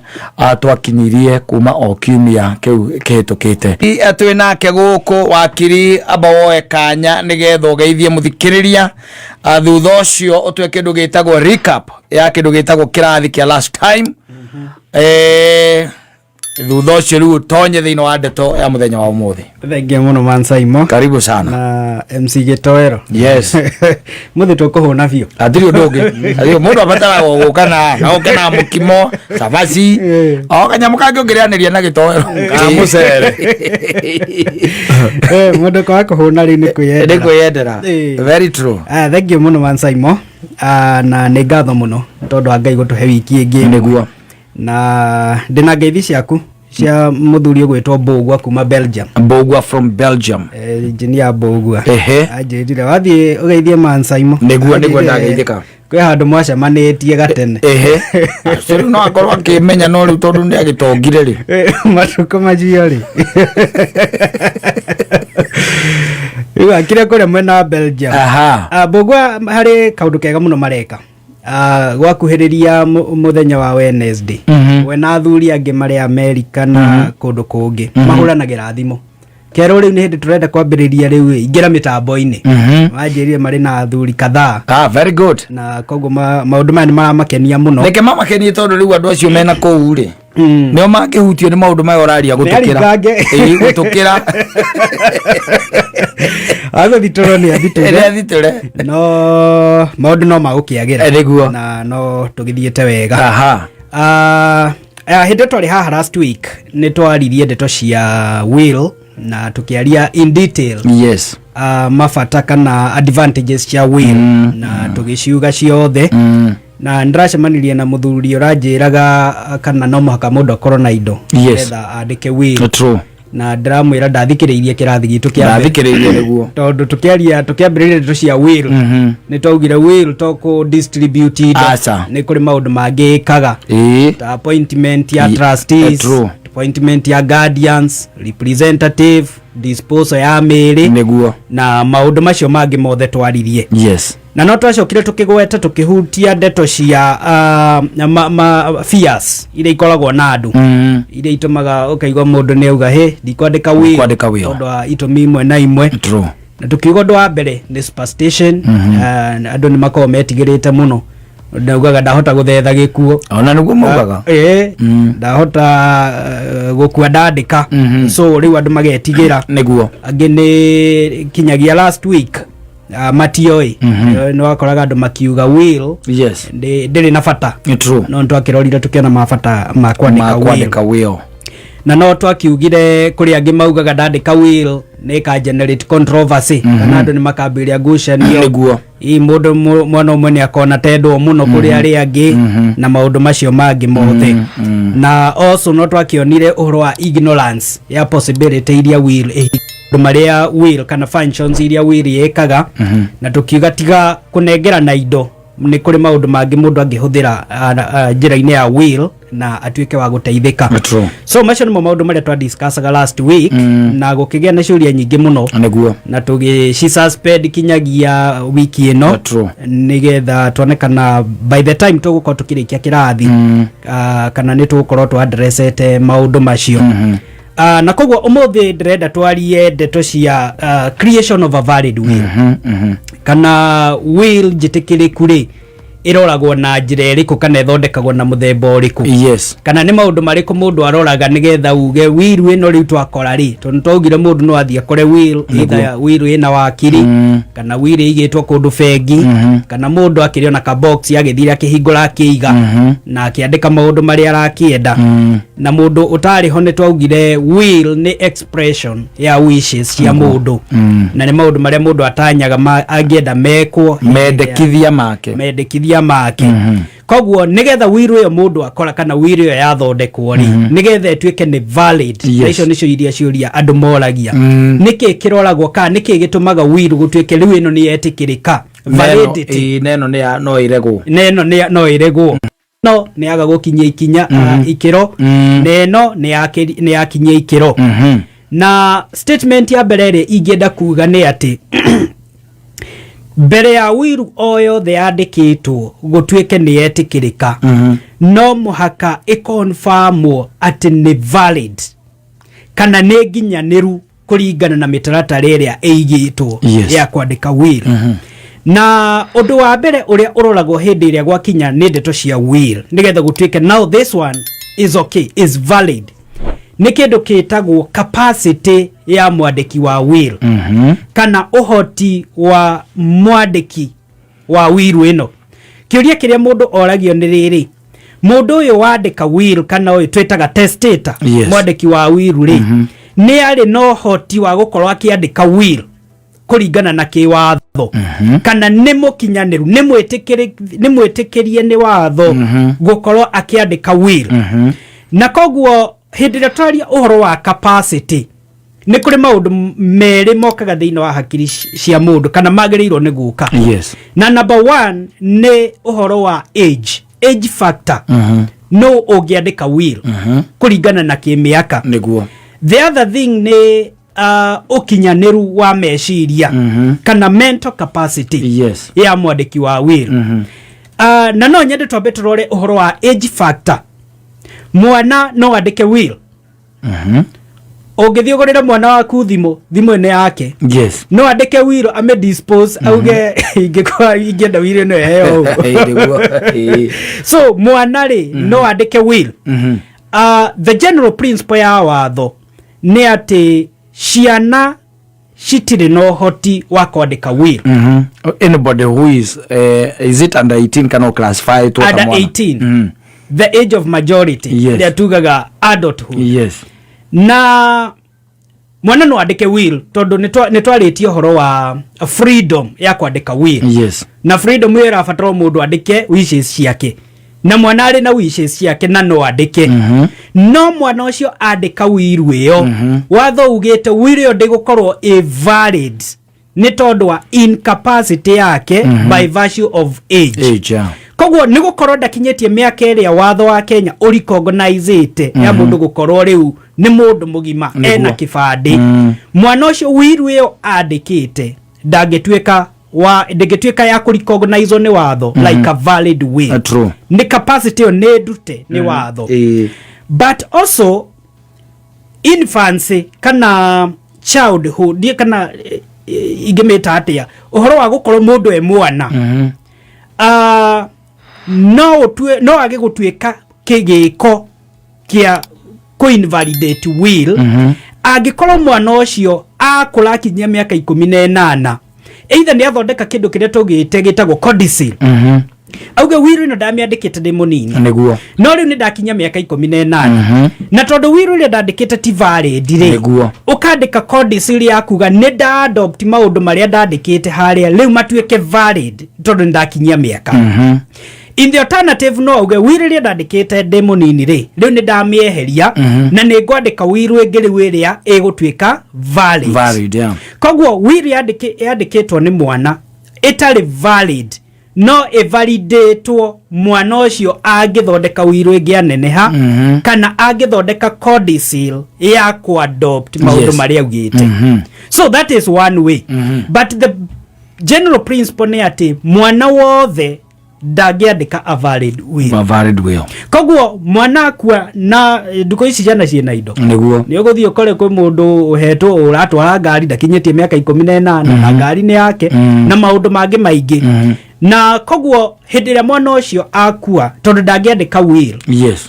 twakinyirie kuma o kiumia kĩu kĩhĩtũkĩte. Twĩ nake gũkũ wakiri, amba woe kanya nĩgetha ũgeithie mũthikĩrĩria. Thutha ũcio ũtue kĩndũ gĩtagwo recap ya kĩndũ gĩtagwo kĩrathi kĩa last time. Thutha ũcio rĩu ũtonye thĩinĩ wa ndeto ya mũthenya wa ũmũthĩ. Thengia mũno, Mansaimo. Karibu sana. Na MC Gĩtoero. Yes. Mũthĩ tũkũhũna biũ. Hatirĩ ũndũ ũngĩ. Hatirĩ- mũndũ abataraga o gũka na oke na mũkimo, cabaci, o kanyamũ kangĩ ũngĩrĩanĩria na gĩtoero. Ka mũcere. Mũndũ kwaga kũhũna rĩu nĩ kwĩyendera. Nĩ kwĩyendera. Very true. Thengiũ mũno, Mansaimo. Na nĩ ngatho mũno tondũ wa Ngai gũtũhe wiki ĩngĩ. Na ndĩna ngeithi ciaku cia mũthuri ũgwĩtwo Mbũgua kuma Belgium. Mbũgua from Belgium. Engineer Mbũgua. Anjĩrire wathiĩ ũgeithie Mansaimo. Nĩguo Anjĩrire ndageithĩka. Kwĩ handũ mwacemanĩtie gatene. Ehe, acio rĩu no akorwo akĩmenya, no rĩu tondũ nĩ agĩtongire rĩ. Matukũ macio rĩ, rĩu akire kũrĩa mwena wa Belgium. Mbũgua harĩ kaũndũ kega mũno mareka. Gwakuhĩrĩria mũthenya wa Wednesday, we na athuri angĩ marĩ Amerika na kũndũ kũngĩ mahũranagĩra thimũ kerwo rĩu nĩ hĩndĩ tũrenda kwambĩrĩria, rĩu ingĩra mĩtambo-inĩ. Manjĩrire marĩ na athuri kadhaa. Ah, very good. Na koguo maũndũ maya nĩ maramakenia mũno. Reke mamakenie, tondũ rĩu andũ acio mena kũu rĩ, nĩo mangĩhutio nĩ maũndũ maya ũraria gũtũkĩra. Nĩ aringange. Ĩĩ, gũtũkĩra. Agũthitũrwo nĩ athitũre. Nĩ athitũre. No maũndũ no magũkĩagĩra. Nĩguo. Na no tũgĩthiĩte wega. Aha. Hĩndĩ twarĩ haha last week nĩ twaririe ndeto cia will na tũkĩaria in detail mabata kana advantages cia will na tũgĩciuga ciothe. Na ndĩracemanirie na mũthuri ũranjĩraga kana no mũhaka mũndũ akorwo na indo nĩgetha andĩke will. True. Na ndĩramwĩra ndathikĩrĩirie kĩrathi gitũ kĩa mbere. Ndathikĩrĩirie nĩguo. Tondũ tũkĩaria tũkĩambĩrĩria ndeto cia will nĩ twaugire will to kũ distribute indo. Aca. Nĩ kũrĩ maũndũ mangĩ ĩkaga ta appointment ya trustees, appointment ya guardians, representative, disposal ya mĩĩrĩ na maũndũ macio mangĩ mothe twaririe. Na no twacokire tũkĩgweta tũkĩhutia ndeto cia fears iria ikoragwo na andũ iria itũmaga ũkaigua mũndũ nĩ auga hĩ, ndikwandĩka will Ndikwandĩka will. tondũ wa itũmi imwe na imwe. Na tũkiuga ũndũ wa mbere nĩ superstition. Andũ nĩ makoragwo metigĩrĩte mũno, ndaugaga ndahota gũthetha gĩkuo. Ona nĩguo maugaga. Ndahota gũkua ndandĩka. So rĩu andũ magetigĩra. Angĩ nĩ kinyagia last week matioĩ. Nĩ wakoraga andũ makiuga will ndĩrĩ na bata. No nĩtwakĩrorire tũkĩona mabata ma kwandĩka Ma will. kwandĩka will. Na no twakiugire kũrĩ angĩ maugaga ndandĩka will nĩ ĩka generate controversy kana andũ nĩ makambĩrĩria ngucanio. Ii mũndũ mwana ũmwe nĩ akona tendwo mũno kũrĩ arĩa angĩ na maũndũ macio mangĩ mothe. Na also no twakĩonire ũhoro wa ignorance ya possibility iria will maũndũ marĩa will kana functions iria will ĩkaga. Na tũkiuga tiga kũnengerana indo, nĩ kũrĩ maũndũ mangĩ mũndũ angĩhũthĩra njĩra-inĩ ya will na atuĩke wa gũteithĩka. So macio nĩmo maũndũ marĩa twa discussaga last week na gũkĩgĩa na ciũria nyingĩ mũno na tũgĩci suspend kinyagia wiki ĩno nĩgetha tuone kana by the time tũgũkorwo tũkĩrĩkia kĩrathi kana nĩ tũgũkorwo tũ addressete maũndũ macio. Na koguo ũmũthĩ ndĩrenda twarie ndeto cia creation of a valid will. Kana will njĩtĩkĩrĩku rĩ ĩroragwo na njĩra ĩrĩkũ kana ĩthondekagwo na mũthemba ũrĩkũ? Kana nĩ maũndũ marĩkũ mũndũ aroraga nĩgetha uge will ĩno rĩu twakora rĩ, tondũ twaugire mũndũ no athiĩ akore will, either will ĩna wakiri kana will ĩigĩtwo kũndũ bengi kana mũndũ akĩrĩ ona ka box agĩthire akĩhingũra akĩiga na akĩandĩka maũndũ marĩa arakĩenda. Na mũndũ ũtarĩ ho nĩ twaugire will nĩ expression ya wishes cia mũndũ na nĩ maũndũ marĩa mũndũ atanyaga angĩenda mekwo, mendekithia make. Mendekithia make. Koguo nigetha will ĩyo mũndũ akora kana will ĩyo yathondekwo rĩ, nigetha ĩtuĩke nĩ valid, na icio nĩcio iria ciũria andũ moragia, nĩkĩ kĩroragwo kana nĩkĩ gĩtũmaga will gũtuĩke rĩu ĩno nĩ yetĩkĩrĩka, validity? Ĩĩ, neno nĩ ya no ĩregwo. Na ĩno no ĩregwo, no nĩ yaga gũkinyia ikinya ikĩro na ĩno nĩ yakinyia ikĩro. Na statement ya mbere ĩrĩa ingĩenda kuga nĩ atĩ mbere ya will o yothe yandĩkĩtwo gũtuĩke nĩ yetĩkĩrĩka, no mũhaka ĩconfirmwo atĩ nĩ valid kana nĩ nginyanĩru kũringana na mĩtaratara ĩrĩa ĩigĩtwo ya kwandĩka will. Na ũndũ wa mbere ũrĩa ũroragwo hĩndĩ ĩrĩa gwakinya nĩ ndeto cia will nĩgetha gũtuĩke now this one is okay, is valid, nĩ kĩndũ kĩtagwo capacity ya mwandĩki wa will kana ũhoti wa mwandĩki wa will ĩno. Kĩũria kĩrĩa mũndũ oragio nĩ rĩrĩ, mũndũ ũyũ wandĩka will kana ũyũ twĩtaga testator, mwandĩki wa will rĩ, nĩ arĩ na ũhoti wa gũkorwo akĩandĩka will kũringana na kĩwatho kana nĩ mũkinyanĩru, nĩ mwĩtĩkĩrie nĩ watho gũkorwo akĩandĩka will? Na koguo hĩndĩ ĩrĩa twaria ũhoro wa capacity, nĩ kũrĩ maũndũ merĩ mokaga thĩinĩ wa hakiri cia mũndũ kana magĩrĩirwo nĩ gũka. Na number one nĩ ũhoro wa age, age factor. No ũngĩandĩka will kũringana na kĩmĩaka. The other thing nĩ ũkinyanĩru wa meciria kana mental capacity ya mwandĩki wa will. Na no nyende twambe tũrore ũhoro wa age factor. Mwana no andĩke will? Ũngĩthiĩ ũgũrĩre mwana waku thimũ, thimũ ĩno yake, no andĩke will ame dispose auge ingĩkorwo ingĩenda will ĩno ĩheo ũũ? Nĩguo. So mwana rĩ, no andĩke will? The general principle ya watho nĩ atĩ ciana Citirĩ na ũhoti wa kwandĩka will. Anybody who is it under 18 kana classify to Under 18, the age of majority, ĩrĩa tugaga adulthood. Na mwana no andĩke will tondũ nĩ twarĩtie ũhoro wa freedom ya kwandĩka will. Na freedom ĩyo ĩrabatara o mũndũ andĩke wishes ciake, na mwana arĩ na wishes ciake na no andĩke. No mwana ũcio andĩka will ĩyo, watho ugĩte will ĩyo ndĩgũkorwo ĩ valid nĩ tondũ wa incapacity yake by virtue of age. Age, yeah. Koguo nĩ gũkorwo ndakinyĩtie mĩaka ĩrĩa watho wa Kenya ũrecognizĩte ya mũndũ gũkorwo rĩu nĩ mũndũ mũgima ena kĩbandĩ, mwana ũcio will ĩyo andĩkĩte ndangĩtuĩka wa ndĩngĩtuĩka ya kũrecognizwo nĩ watho like a valid will. True. Nĩ capacity ĩyo nĩ ndute nĩ watho. But also infancy kana childhood, ndiĩ kana ingĩmĩta atĩa, ũhoro wa gũkorwo mũndũ e mwana, no ũtue no age gũtuĩka kĩgĩko kĩa kũ-invalidate will angĩkorwo mwana ũcio akũra akinyia mĩaka 18, either nĩ athondeka kĩndũ kĩrĩa tũgĩte gĩtagwo codicil, auge will ĩno ndamĩandĩkĩte ndĩ mũnini, no rĩu nĩ ndakinya mĩaka 18, na tondũ will ĩrĩa ndandĩkĩte ti valid rĩ, ũkandĩka codicil ya kuga nĩ nda adopt maũndũ marĩa ndandĩkĩte harĩa rĩu matuĩke valid tondũ nĩ ndakinyia mĩaka. In the alternative, no auge will ĩrĩa ndandĩkĩte ndĩ mũnini rĩ, rĩu nĩ ndamĩeheria na nĩ ngwandĩka will ĩngĩ rĩu ĩrĩa ĩgũtuĩka valid. Valid, yeah. Koguo will yandĩkĩtwo nĩ mwana ĩtarĩ valid no ĩvalidatwo mwana ũcio angĩthondeka will ĩngĩ aneneha kana angĩthondeka codicil ya kuadopt maũndũ marĩa augĩte. So that is one way, but the general principle nĩ atĩ mwana wothe ndangĩandĩka a valid will. A valid will. Koguo mwana akua, na ndukũ ici ciana ciĩna indo, nĩ ũgũthiĩ ũkore kwĩ mũndũ ũhetwo ũratwara ngari ndakinyĩtie mĩaka 18 na ngari nĩ yake na maũndũ mangĩ maingĩ. Na koguo hĩndĩ ĩrĩa mwana ũcio akua, tondũ ndangĩandĩka will,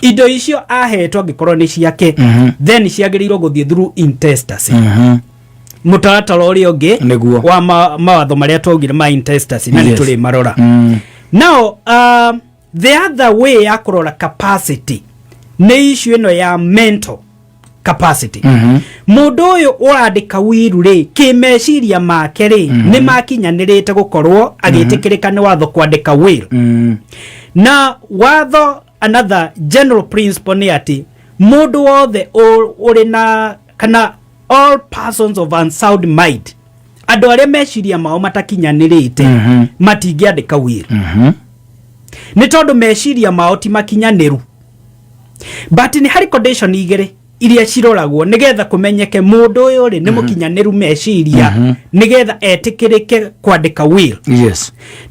indo icio ahetwo angĩkorwo nĩ ciake, then ciagĩrĩirwo gũthiĩ through intestacy, mũtaratara ũrĩa ũngĩ wa mawatho marĩa twaugire ma intestacy, na nĩ tũrĩ marora. Now the other way ya kũrora capacity nĩ issue ĩno ya mental capacity. Mũndũ ũyũ ũrandĩka will rĩ, kĩmeciria make rĩ, nĩ makinyanĩrĩte gũkorwo agĩtĩkĩrĩka nĩ watho kwandĩka will? Na watho, another general principle nĩ atĩ mũndũ wothe ũrĩ na kana all persons of unsound mind, andũ arĩa meciria mao matakinyanĩrĩte, matingĩandĩka will nĩ tondũ meciria mao ti makinyanĩru. But nĩ harĩ condition igĩrĩ iria ciroragwo nĩgetha kũmenyeke mũndũ ũyũ rĩ nĩ mũkinyanĩru meciria nĩgetha etĩkĩrĩke kwandĩka will.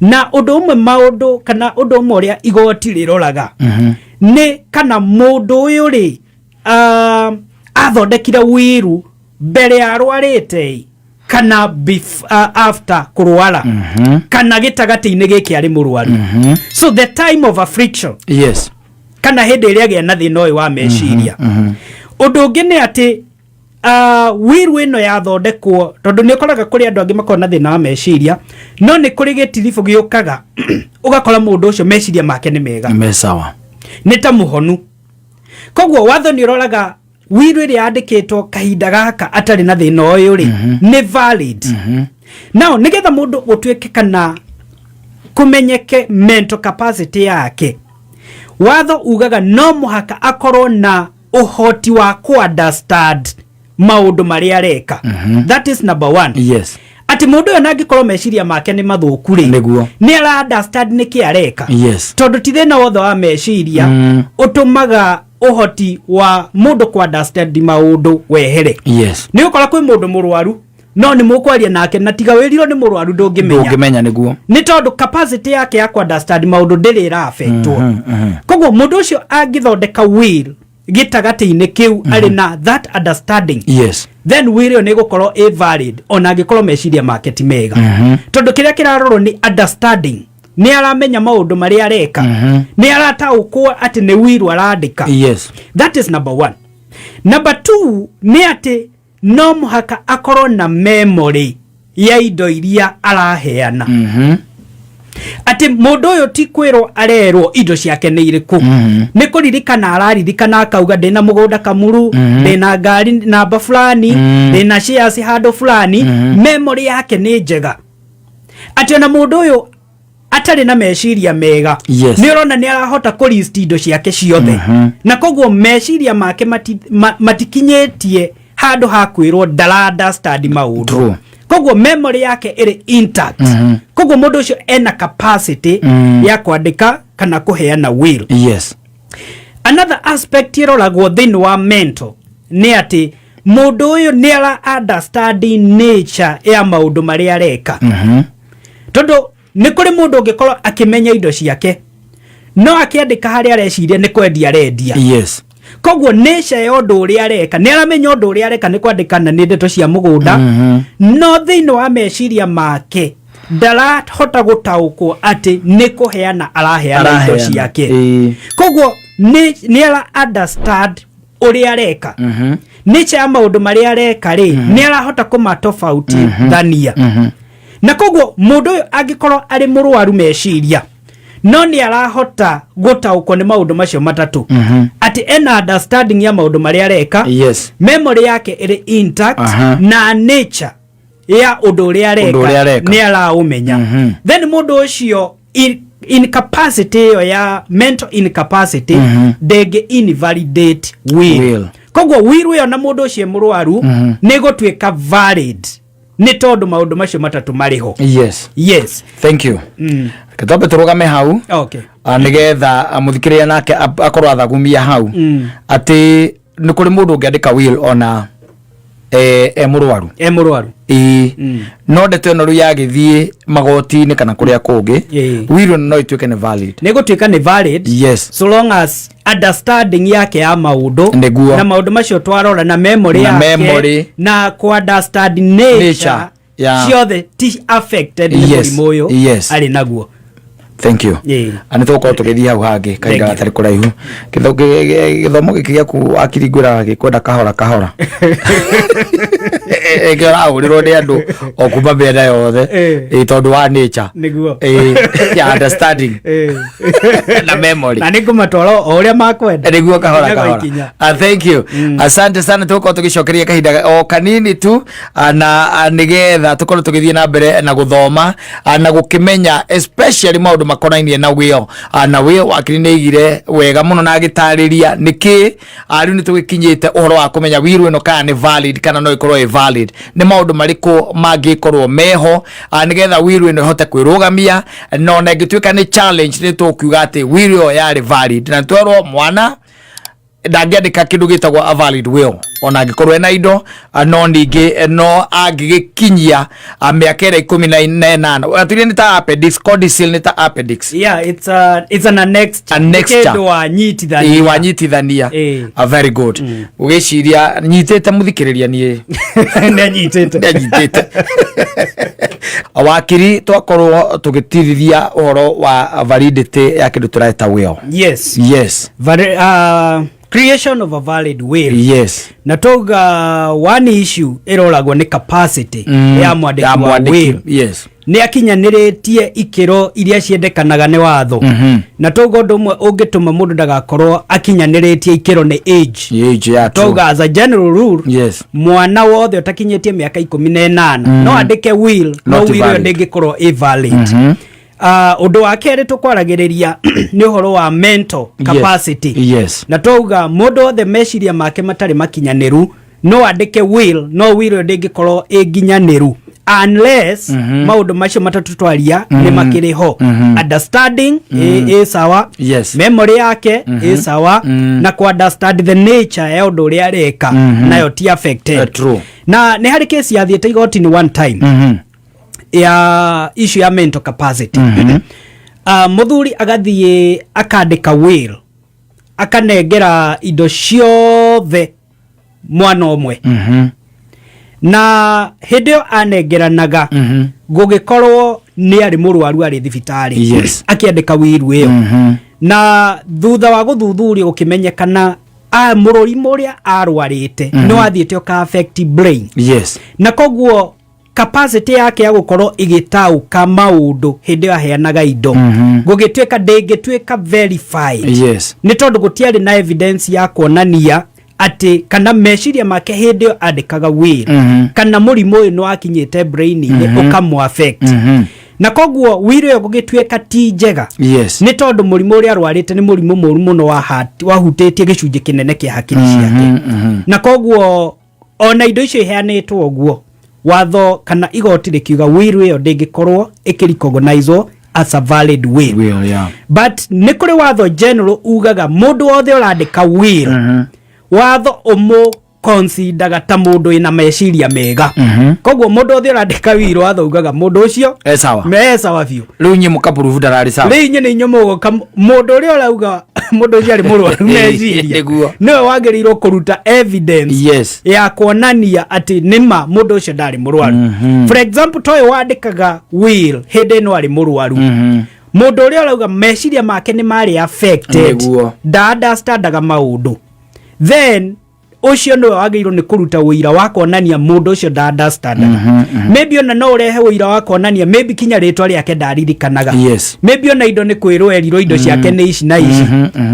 Na ũndũ ũmwe maũndũ kana ũndũ ũmwe ũrĩa igoti rĩroraga nĩ kana mũndũ ũyũ rĩ athondekire will mbere ya arwarĩte kana after kũrwara kana gĩtagatĩ-inĩ gĩkĩ arĩ mũrwaru, so the time of affliction kana hĩndĩ ĩrĩa agĩa na thĩna ũyũ wa meciria. Ũndũ ũngĩ nĩ atĩ will ĩno yathondekwo, tondũ nĩ ũkoraga kũrĩ andũ angĩ makoragwo na thĩna wa meciria, no nĩ kũrĩ gĩtiribũ gĩũkaga ũgakora mũndũ ũcio meciria make nĩ mega, Me sawa. Nĩ ta mũhonu. Koguo watho nĩ ũroraga will ĩrĩa yandĩkĩtwo kahinda gaka atarĩ na thĩna ũyũ rĩ nĩ valid. Now nĩgetha mũndũ gũtuĩke kana kũmenyeke mental capacity yake, watho ugaga no mũhaka akorwo na ũhoti wa ku-understand maũndũ marĩa areka. That is number one, atĩ mũndũ ũyũ nangĩkorwo meciria make nĩ mathũku rĩ, nĩ ara understand nĩkĩ areka, tondũ ti thĩna wothe wa meciria ũtũmaga ũhoti wa mũndũ ku understand maũndũ wehere. Nĩ ũkora kwĩ mũndũ mũrwaru no nĩ mũkwaria nake na tiga wĩrirwo nĩ mũrwaru ndũngĩmenya. Ndũngĩmenya, nĩguo. Nĩ tondũ capacity yake ya ku understand maũndũ ndĩrĩ ĩra-affectwo. Koguo mũndũ ũcio angĩthondeka will gĩtagatĩ-inĩ kĩu arĩ na that understanding, then will ĩyo nĩ ĩgũkorwo ĩ valid ona angĩkorwo meciria make ti mega, tondũ kĩrĩa kĩrarorwo nĩ understanding, nĩ aramenya maũndũ marĩa areka, nĩ arataũkwo atĩ nĩ will arandĩka. That is number one. Number two nĩ atĩ No mũhaka akorwo na memory ya indo iria araheana, atĩ mũndũ ũyũ ti kwĩrwo arerwo indo ciake nĩ irĩkũ, nĩ kũririkana araririkana, akauga ndĩna mũgũnda Kamuru, ndĩna ngari namba fulani, ndĩna shares handũ fulani. Memory yake nĩ njega, atĩ ona mũndũ ũyũ atarĩ na meciria mega, nĩ ũrona nĩ arahota kũ indo ciake ciothe, na koguo meciria make matikinyĩtie handũ ha kwĩrwo ndara understand maũndũ. Koguo memory yake ĩrĩ intact. Koguo mũndũ ũcio ena capacity ya kwandĩka kana kũheana will. Another aspect ĩroragwo thĩinĩ wa mental nĩ atĩ mũndũ ũyũ nĩ ara understand nature ya maũndũ marĩa areka, tondũ nĩ kũrĩ mũndũ ũngĩkorwo akĩmenya indo ciake, no akĩandĩka harĩa areciria nĩ kwendia arendia. Koguo nature ya ũndũ ũrĩa areka, nĩ aramenya ũndũ ũrĩa areka nĩ kwandĩka na nĩ ndeto cia mũgũnda, no thĩinĩ wa meciria make ndarahota gũtaũkwo atĩ nĩ kũheana araheana indo Araheana. ciake. Koguo nĩ ara understand ũrĩa areka, nature ya maũndũ marĩa areka rĩ, nĩ arahota kũmatofautithania. Na koguo mũndũ ũyũ angĩkorwo arĩ mũrwaru meciria, no nĩ arahota gũtaũkwo nĩ maũndũ macio matatũ, atĩ ena understanding ya maũndũ marĩa areka, memory yake ĩrĩ intact, na nature ya ũndũ ũrĩa Ũndũ ũrĩa areka areka. nĩ araũmenya, then mũndũ ũcio incapacity ĩyo ya mental incapacity ndĩngĩ invalidate will. Will. Koguo will ĩyo na mũndũ ũcio e mũrwaru nĩ gũtuĩka valid nĩ tondũ maũndũ macio matatũ marĩ ho. Yes. Thank you. Reke twambe tũrũgame hau, nĩgetha mũthikĩrĩria nake akorwo athagumia hau, atĩ nĩ kũrĩ mũndũ ũngĩandĩka will ona e mũrwaru. E mũrwaru. Ĩĩ, no ndeto ĩno rĩu yagĩthiĩ magoti-inĩ kana kũrĩa kũngĩ, will ĩno no ĩtuĩke nĩ valid. Nĩ gũtuĩka nĩ valid so long as understanding yake ya maũndũ na maũndũ macio twarora na memory Na yake memory. na ku understand nature, Nature, yeah. ciothe ti affected nĩ mũrimũ ũyũ arĩ naguo. Thank you. Nĩ tũgũkorwo tũgĩthiĩ hau hangĩ kahinda Thank you. gatarĩ kũraihu. Gĩthomo gĩkĩ gĩaku akiri ngwĩraga gĩkwenda kahora kahora, ĩngĩ ũrahũrĩrwo nĩ andũ o kuma mĩena yothe. Ĩĩ, tondũ wa nature. Ĩĩ, ya understanding na memory. Na nĩ ngũmatwara o ũrĩa makwenda. Nĩguo, kahora Ikinya kwa kahora. ikinya. Thank you, asante sana. Tũgũkorwo tũgĩcokeria kahinda o kanini tu, na nĩgetha tũkorwo tũgĩthiĩ na mbere na gũthoma, na gũkĩmenya especially maũndũ makonainie na will. Na will wakiri nĩ aigire wega mũno na agĩtarĩria nĩkĩ. Rĩu nĩ tũgĩkinyĩte ũhoro wa kũmenya will ĩno kana nĩ valid kana no ĩkorwo ĩ valid, nĩ maũndũ marĩkũ mangĩkorwo meho, nĩgetha will ĩno ĩhote kwĩrũgamia, na ona ĩngĩtuĩka nĩ challenge, nĩ tũkiuga atĩ will ĩyo yarĩ valid, na twerwo mwana ndangĩandĩka kĩndũ gĩtagwo a valid will ona angĩkorwo ena indo, no ningĩ no angĩgĩkinyia mĩaka ĩrĩa 18, atuire nĩ ta appendix, codicil nĩ ta appendix. Yeah, it's an annexure. Annexure. Nĩ kĩndũ wanyitithania. Ĩĩ, wanyitithania. Very good. Ũgĩciria nyitĩte mũthikĩrĩria niĩ. Nĩ anyitĩte. Nĩanyitĩte. Wakiri, twakorwo tũgĩtirithia ũhoro wa validity ya kĩndũ tũreta will. Creation of a valid will. Na tauga one issue ĩroragwo nĩ capacity ya mwandĩki Ya wa mwandĩki. will, nĩ akinyanĩrĩtie ikĩro iria ciendekanaga nĩ watho. Na tauga ũndũ ũmwe ũngĩtũma mũndũ ndagakorwo akinyanĩrĩtie ikĩro nĩ age. Age, yeah, true. Tauga as a general rule, mwana wothe ũtakinyĩtie mĩaka 18 no andĩke will, no Not will ĩyo valid. ndĩngĩkorwo ĩ valid. Ũndũ wa kerĩ tũkwaragĩrĩria nĩ ũhoro wa mental capacity. Na twauga mũndũ wothe meciria make matarĩ makinyanĩru no andĩke will, no will ĩyo ndĩngĩkorwo ĩ nginyanĩru unless maũndũ macio matatũ twaria nĩ makĩrĩ ho: understanding ĩ sawa, memory yake ĩ sawa, na ku understand the nature ya ũndũ ũrĩa areka nayo ti affected. True. Na nĩ harĩ kesi yathiĩte igoti-inĩ one time ya issue ya mental capacity. Mũthuri agathiĩ akandĩka will, akanengera indo ciothe mwana ũmwe, na hĩndĩ ĩyo anengeranaga, gũgĩkorwo nĩ arĩ mũrwaru, arĩ thibitarĩ akĩandĩka will ĩyo. Na thutha wa gũthuthuria gũkĩmenyekana Mũrũrimũ ũrĩa arwarĩte nĩ wathiĩte ũka affect brain, na koguo capacity yake ya gũkorwo ĩgĩtaũka maũndũ hĩndĩ ĩyo aheanaga indo gũgĩtuĩka ndĩngĩtuĩka verified, nĩ tondũ gũtiarĩ na evidence ya kuonania atĩ kana meciria make hĩndĩ ĩyo andĩkaga will kana mũrimũ ũyũ nĩ wakinyĩte brain-inĩ ũkamũ affect, na koguo will ĩyo gũgĩtuĩka ti njega, nĩ tondũ mũrimũ ũrĩa arwarĩte nĩ mũrimũ mũru mũno wa heart, wahutĩtie gĩcunjĩ kĩnene kĩa hakiri ciake, na koguo ona indo icio iheanĩtwo ũguo, watho kana igoti rĩkiuga will ĩyo ndĩngĩkorwo ĩkĩrecognizwo as a valid will. Will, yeah. But nĩ kũrĩ watho general ugaga mũndũ wothe ũrandĩka will, watho ũmũ consideraga ta mũndũ wĩna meciria mega. Koguo mũndũ wothe ũrandĩka will, watho ugaga mũndũ ũcio E sawa. Me sawa biũ. Rĩu inyuĩ mũkaprove ndararĩ sawa. Rĩu inyuĩ nĩ inyuĩ mũgoka mũndũ ũrĩa ũrauga mũndũ ũcio arĩ mũrwaru meciria, nĩwe wagĩrĩirwo kũruta evidence ya kuonania atĩ nĩma mũndũ ũcio ndarĩ mũrwaru. For example, toyũ wandĩkaga will hĩndĩ ĩno arĩ mũrwaru, mũndũ ũrĩa ũrauga meciria make nĩ marĩ affected, ndaunderstandaga maũndũ, then ũcio nĩwe wagĩrĩirwo nĩ kũruta ũira wa kuonania mũndũ ũcio ndaunderstandaga. Maybe ona no ũrehe ũira wa kuonania maybe kinya rĩtwa rĩake ndaririkanaga, maybe ona indo nĩ kwĩrwo erirwo indo ciake nĩ ici na ici,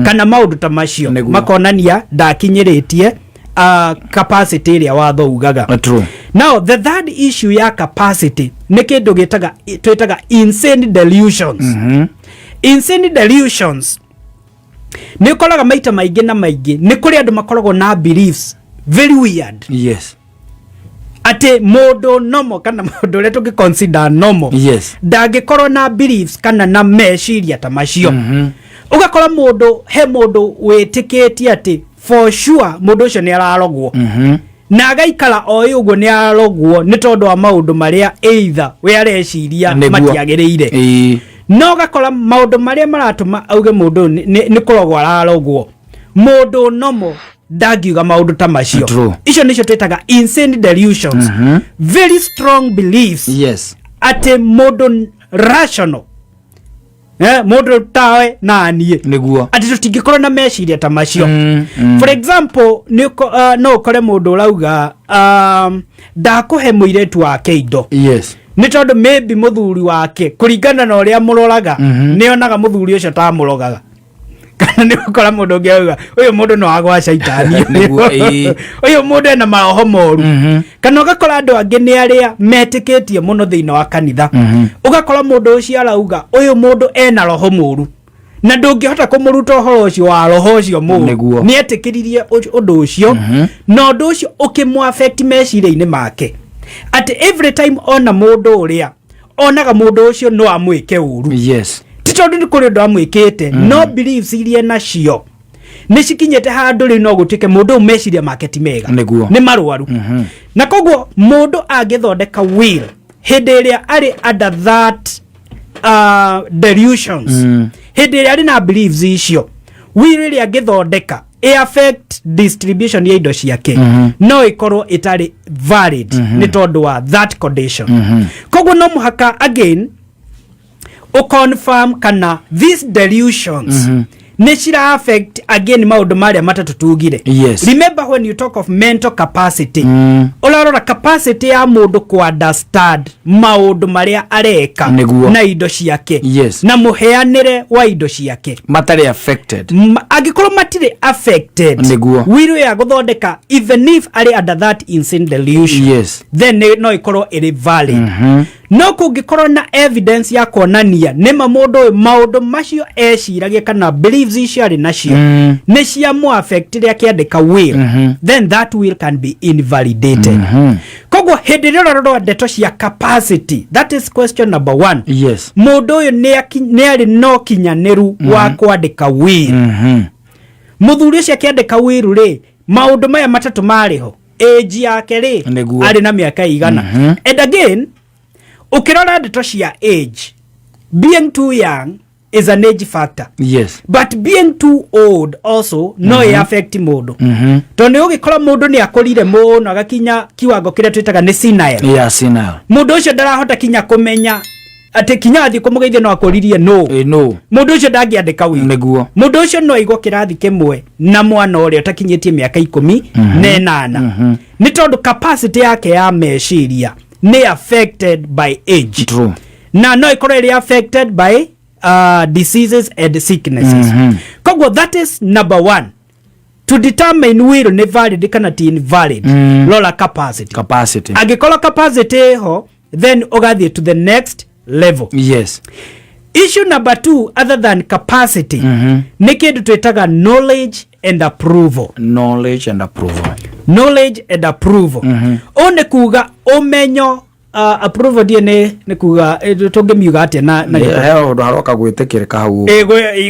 kana maũndũ ta macio makonania ndakinyĩrĩtie capacity ĩrĩa watho ugaga. Now the third issue ya capacity nĩ kĩndũ gĩtaga twĩtaga insane delusions. Insane delusions nĩ ũkoraga maita maingĩ na maingĩ nĩ kũrĩ andũ makoragwo na beliefs very weird, atĩ mũndũ normal kana mũndũ ũrĩa tũngĩ consider normal ndangĩkorwo na beliefs kana na meciria ta macio. Ũgakora mũndũ, he mũndũ wĩtĩkĩtie atĩ for sure mũndũ ũcio nĩ ararogwo, na agaikara oĩ ũguo nĩ ararogwo nĩ tondũ wa maũndũ marĩa either we areciria matiagĩrĩire. No ũgakora maũndũ marĩa maratũma auge mũndũ ũyũ nĩ kũrogwo ararogwo, mũndũ nomo ndangiuga maũndũ ta macio. Icio nĩcio twĩtaga insane delusions, very strong beliefs atĩ mũndũ rational, mũndũ tawe na niĩ, atĩ tũtingĩkorwo na meciria ta macio. For example, no ũkore mũndũ ũrauga ndakũhe mũirĩtu wake indo nĩ tondũ maybe mũthuri wake, kũringana na ũrĩa mũroraga, nĩ onaga mũthuri ũcio ta mũrogaga, kana nĩ ũkora mũndũ ũngĩ auga ũyũ mũndũ no agwa caitani, Nĩguo, ĩĩ. ũyũ mũndũ ena maroho moru. Kana ũgakora andũ angĩ nĩ arĩa metĩkĩtie mũno thĩinĩ wa kanitha, ũgakora mũndũ ũcio arauga ũyũ mũndũ ena roho mũru na ndũngĩhota kũmũruta ũhoro ũcio wa roho ũcio mũru. Nĩ etĩkĩririe ũndũ ũcio, na ũndũ ũcio ũkĩmũ affect meciria-inĩ make atĩ every time ona mũndũ ũrĩa onaga mũndũ ũcio no amwĩke ũru, ti tondũ nĩ kũrĩ ũndũ amwĩkĩte, no beliefs iria nacio nĩ cikinyĩte handũ rĩu no gũtuĩke mũndũ ũyũ meciria make ti mega, nĩ marwaru. Na koguo mũndũ angĩthondeka will hĩndĩ ĩrĩa arĩ under that delusions, hĩndĩ ĩrĩa arĩ na beliefs icio, will ĩrĩa angĩthondeka ĩ affect distribution ya indo ciake no ĩkorwo ĩtarĩ valid nĩ tondũ wa that condition. Koguo no mũhaka again ũconfirm kana these delusions nĩ cira affect again maũndũ marĩa matatũ tugire. Remember, when you talk of mental capacity, ũrarora capacity ya mũndũ ku understand maũndũ marĩa areka na indo ciake na mũheanĩre wa indo ciake matarĩ affected. Angĩkorwo matirĩ affected, will ya gũthondeka, even if arĩ under that insane delusion, then no ĩkorwo ĩrĩ valid. No kũngĩkorwo na evidence ya kuonania nĩma mũndũ ũyũ maũndũ macio eciragia kana beliefs icio arĩ nacio nĩ cia mũ affect rĩrĩa akĩandĩka will, then that will can be invalidated. Koguo hĩndĩ ĩrĩa ũrarora ndeto cia capacity, that is question number one, mũndũ ũyũ nĩ arĩ na ũkinyanĩru wa kwandĩka will? Mũthuri ũcio akĩandĩka will rĩ, maũndũ maya matatũ marĩ ho? Age yake rĩ, arĩ na mĩaka igana? And again, ũkĩrora ndeto cia age, being too young is an age factor, but being too old also no mm affect mũndũ, tondũ nĩ ũgĩkora mũndũ nĩ akũrire mũno agakinya kiwango kĩrĩa twĩtaga nĩ senile. Yeah, senile. Mũndũ ũcio ndarahota kinya kũmenya Atĩ kinya athiĩ kũmũgeithia no akũririe no. Ĩ no. Mũndũ ũcio ndangĩandĩka will. Mũndũ ũcio no aigwo kĩrathi kĩmwe na mwana ũrĩa ũtakinyĩtie mĩaka 18. Nĩ tondũ capacity yake ya meciria nĩ affected by age. Na no ĩkorwo ĩrĩ affected by diseases and sicknesses. Koguo that is number one, to determine will nĩ valid kana ti invalid. Rora capacity. Capacity. Angĩkorwo capacity ĩho, then ũgathiĩ to the next level. Issue number two, other than capacity, nĩ kĩndũ twĩtaga knowledge and approval. Knowledge and approval. Knowledge and approval. Ũũ nĩ kuga ũmenyo, approval ndiĩ nĩ kuga tũngĩmiuga atĩa na he ũndũ haroka gwĩtĩkĩrĩka hau.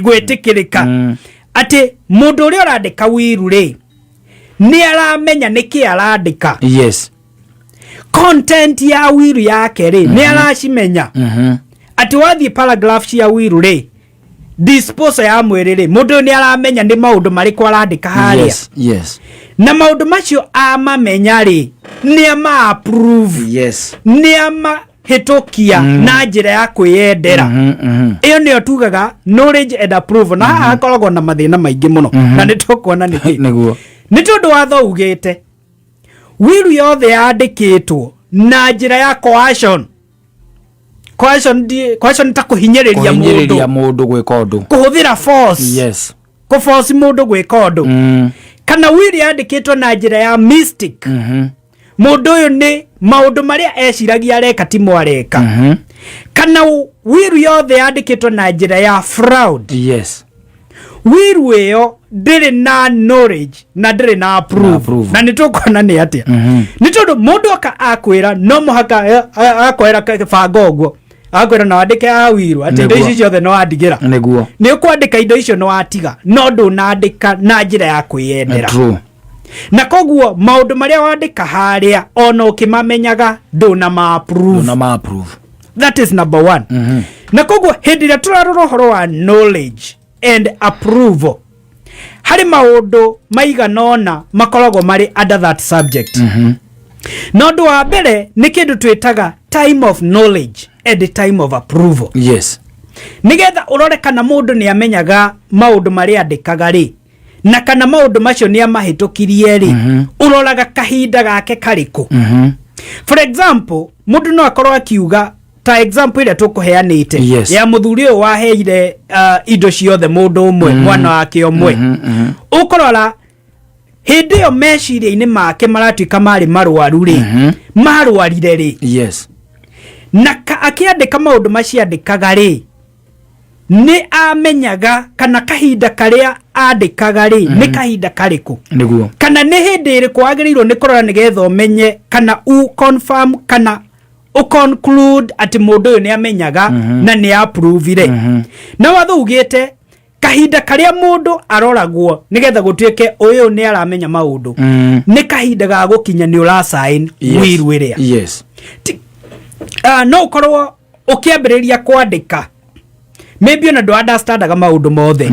Gwĩtĩkĩrĩka atĩ mũndũ ũrĩa ũrandĩka will rĩ, nĩ aramenya nĩkĩ arandĩka. Content ya will yake rĩ, nĩ aracimenya, atĩ wathiĩ paragraph cia will rĩ, disposal ya mwĩrĩ rĩ, mũndũ ũyũ nĩ aramenya nĩ maũndũ marĩkũ arandĩka harĩa. Na maũndũ macio amamenya rĩ, nĩ ama approve, nĩ amahĩtũkia na njĩra ya kwĩyendera. Ĩyo nĩyo tugaga knowledge and approval. Na haha hakoragwo na mathĩna maingĩ mũno, na nĩ tũkuona nĩkĩ. Nĩ tondũ watho ugĩte will yothe yandĩkĩtwo na njĩra ya coercion. Coercion, coercion ta kũhinyĩrĩria kũhinyĩrĩria mũndũ, mũndũ gwĩka ũndũ, kũhũthĩra force, kũforce mũndũ gwĩka ũndũ, kana will yandĩkĩtwo na njĩra ya mystic, mũndũ ũyũ nĩ maũndũ marĩa eciragia areka timo areka, kana will yothe yandĩkĩtwo na njĩra ya fraud, will ĩyo ndĩrĩ na knowledge na ndĩrĩ na approve. Approve. Na nĩ tũkuona nĩ atĩa. Nĩ tondũ mũndũ oka akwĩra no mũhaka akwĩra banga ũguo, akwĩra na wandĩke a will atĩ indo ici ciothe no wandigĩra. Nĩ ũkwandĩka indo icio no watiga, no ndũnandĩka na njĩra ya kwĩyendera. Na koguo maũndũ marĩa wandĩka harĩa, ona ũkĩmamenyaga, ndũna ma approve. Na ma approve. That is number one. Na koguo hĩndĩ ĩrĩa tũrarora ũhoro wa knowledge and approval, harĩ maũndũ maigana ũna makoragwo marĩ under that subject. Na ũndũ wa mbere nĩ kĩndũ twĩtaga time of knowledge and time of approval. Nĩgetha ũrore kana mũndũ nĩ amenyaga maũndũ marĩa andĩkaga rĩ, na kana maũndũ macio nĩ amahĩtũkirie rĩ, ũroraga kahinda gake karĩkũ. For example, mũndũ no akorwo akiuga, ta example ĩrĩa tũkũheanĩte ya mũthuri ũyũ waheire indo ciothe mũndũ ũmwe, mwana wake ũmwe, ũkũrora hĩndĩ ĩyo meciria-inĩ make maratuĩka marĩ marwaru rĩ, marwarire rĩ, na akĩandĩka maũndũ macio andĩkaga rĩ, nĩ amenyaga kana kahinda karĩa andĩkaga rĩ, nĩ kahinda karĩkũ, kana nĩ hĩndĩ ĩrĩkũ wagĩrĩirwo nĩ kũrora nĩgetha ũmenye kana u confirm kana ũ conclude atĩ mũndũ ũyũ nĩ amenyaga na nĩ approve-ire. Na watho ugĩte kahinda karĩa mũndũ aroragwo nĩgetha gũtuĩke ũyũ nĩ aramenya maũndũ, nĩ kahinda ga gũkinya nĩ ũrasign will ĩrĩa. No ũkorwo ũkĩambĩrĩria kwandĩka, maybe ona ndũ understandaga maũndũ mothe,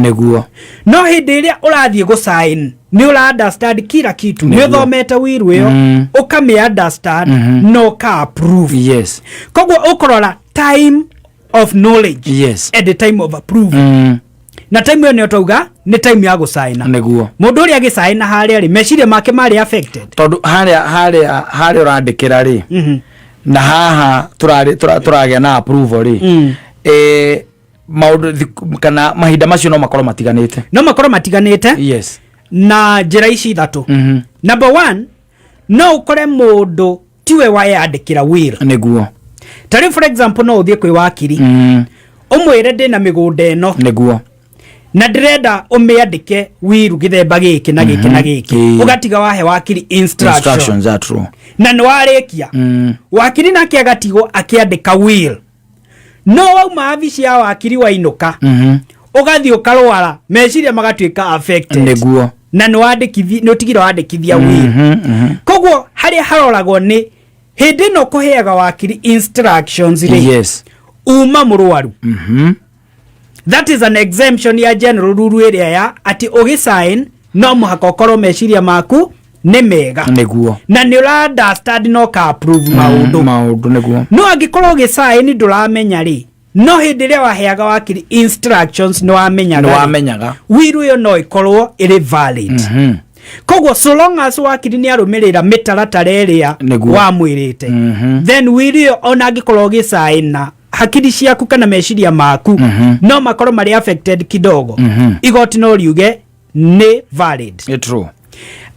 no hĩndĩ ĩrĩa ũrathiĩ gũsign nĩ ũra understand kila kitu, nĩ ũthomete will ĩyo, ũkamĩ understand na ũka approve. Koguo ũkũrora time of knowledge and the time of approval. Na time ĩyo nĩyo twauga nĩ time ya gũcaina. Mũndũ ũrĩa agĩcaina harĩa rĩ, meciria make marĩ affected. Tondũ harĩa ũrandĩkĩra rĩ, na haha tũragĩa na approval rĩ, maũndũ kana mahinda macio no makorwo matiganĩte. No makorwo matiganĩte na njĩra ici ithatũ. Number one, no ũkore mũndũ tiwe wayandĩkĩra will. Ta rĩu, for example, no ũthiĩ kwĩ wakiri, ũmwĩre ndĩna mĩgũnda ĩno na ndĩrenda ũmĩandĩke will gĩthemba gĩkĩ na gĩkĩ na gĩkĩ. Ũgatiga wahe wakiri instruction. Instructions are true. Na nĩ warĩkia, wakiri nake agatigwo akĩandĩka will, no wauma abici ya wakiri wainũka, ũgathiĩ ũkarwara, meciria magatuĩka affected, na nĩ wandĩkithi, nĩ ũtigire wandĩkithia will. Koguo harĩa haroragwo nĩ hĩndĩ ĩno kũheaga wakiri instructions rĩ, uma mũrwaru. That is an exemption ya general rule ĩrĩa ya atĩ ũgĩsign no mũhaka ũkorwo meciria maku Nĩ mega. Na nĩ ũra understand na ũka approve maũndũ. Maũndũ, nĩguo. No angĩkorwo ũgĩsign ndũramenya rĩ, no hĩndĩ ĩrĩa waheaga wakiri instructions nĩ wamenyaga nĩ rĩ, wamenyaga, will ĩyo no ĩkorwo ĩrĩ valid. Koguo so long as wakiri nĩ arũmĩrĩra mĩtaratara ĩrĩa wamwĩrĩte, then will ĩyo, ona angĩkorwo ũgĩcaĩna hakiri ciaku kana meciria maku no makorwo marĩ affected kidogo, igoti no riuge nĩ valid. Nĩ true.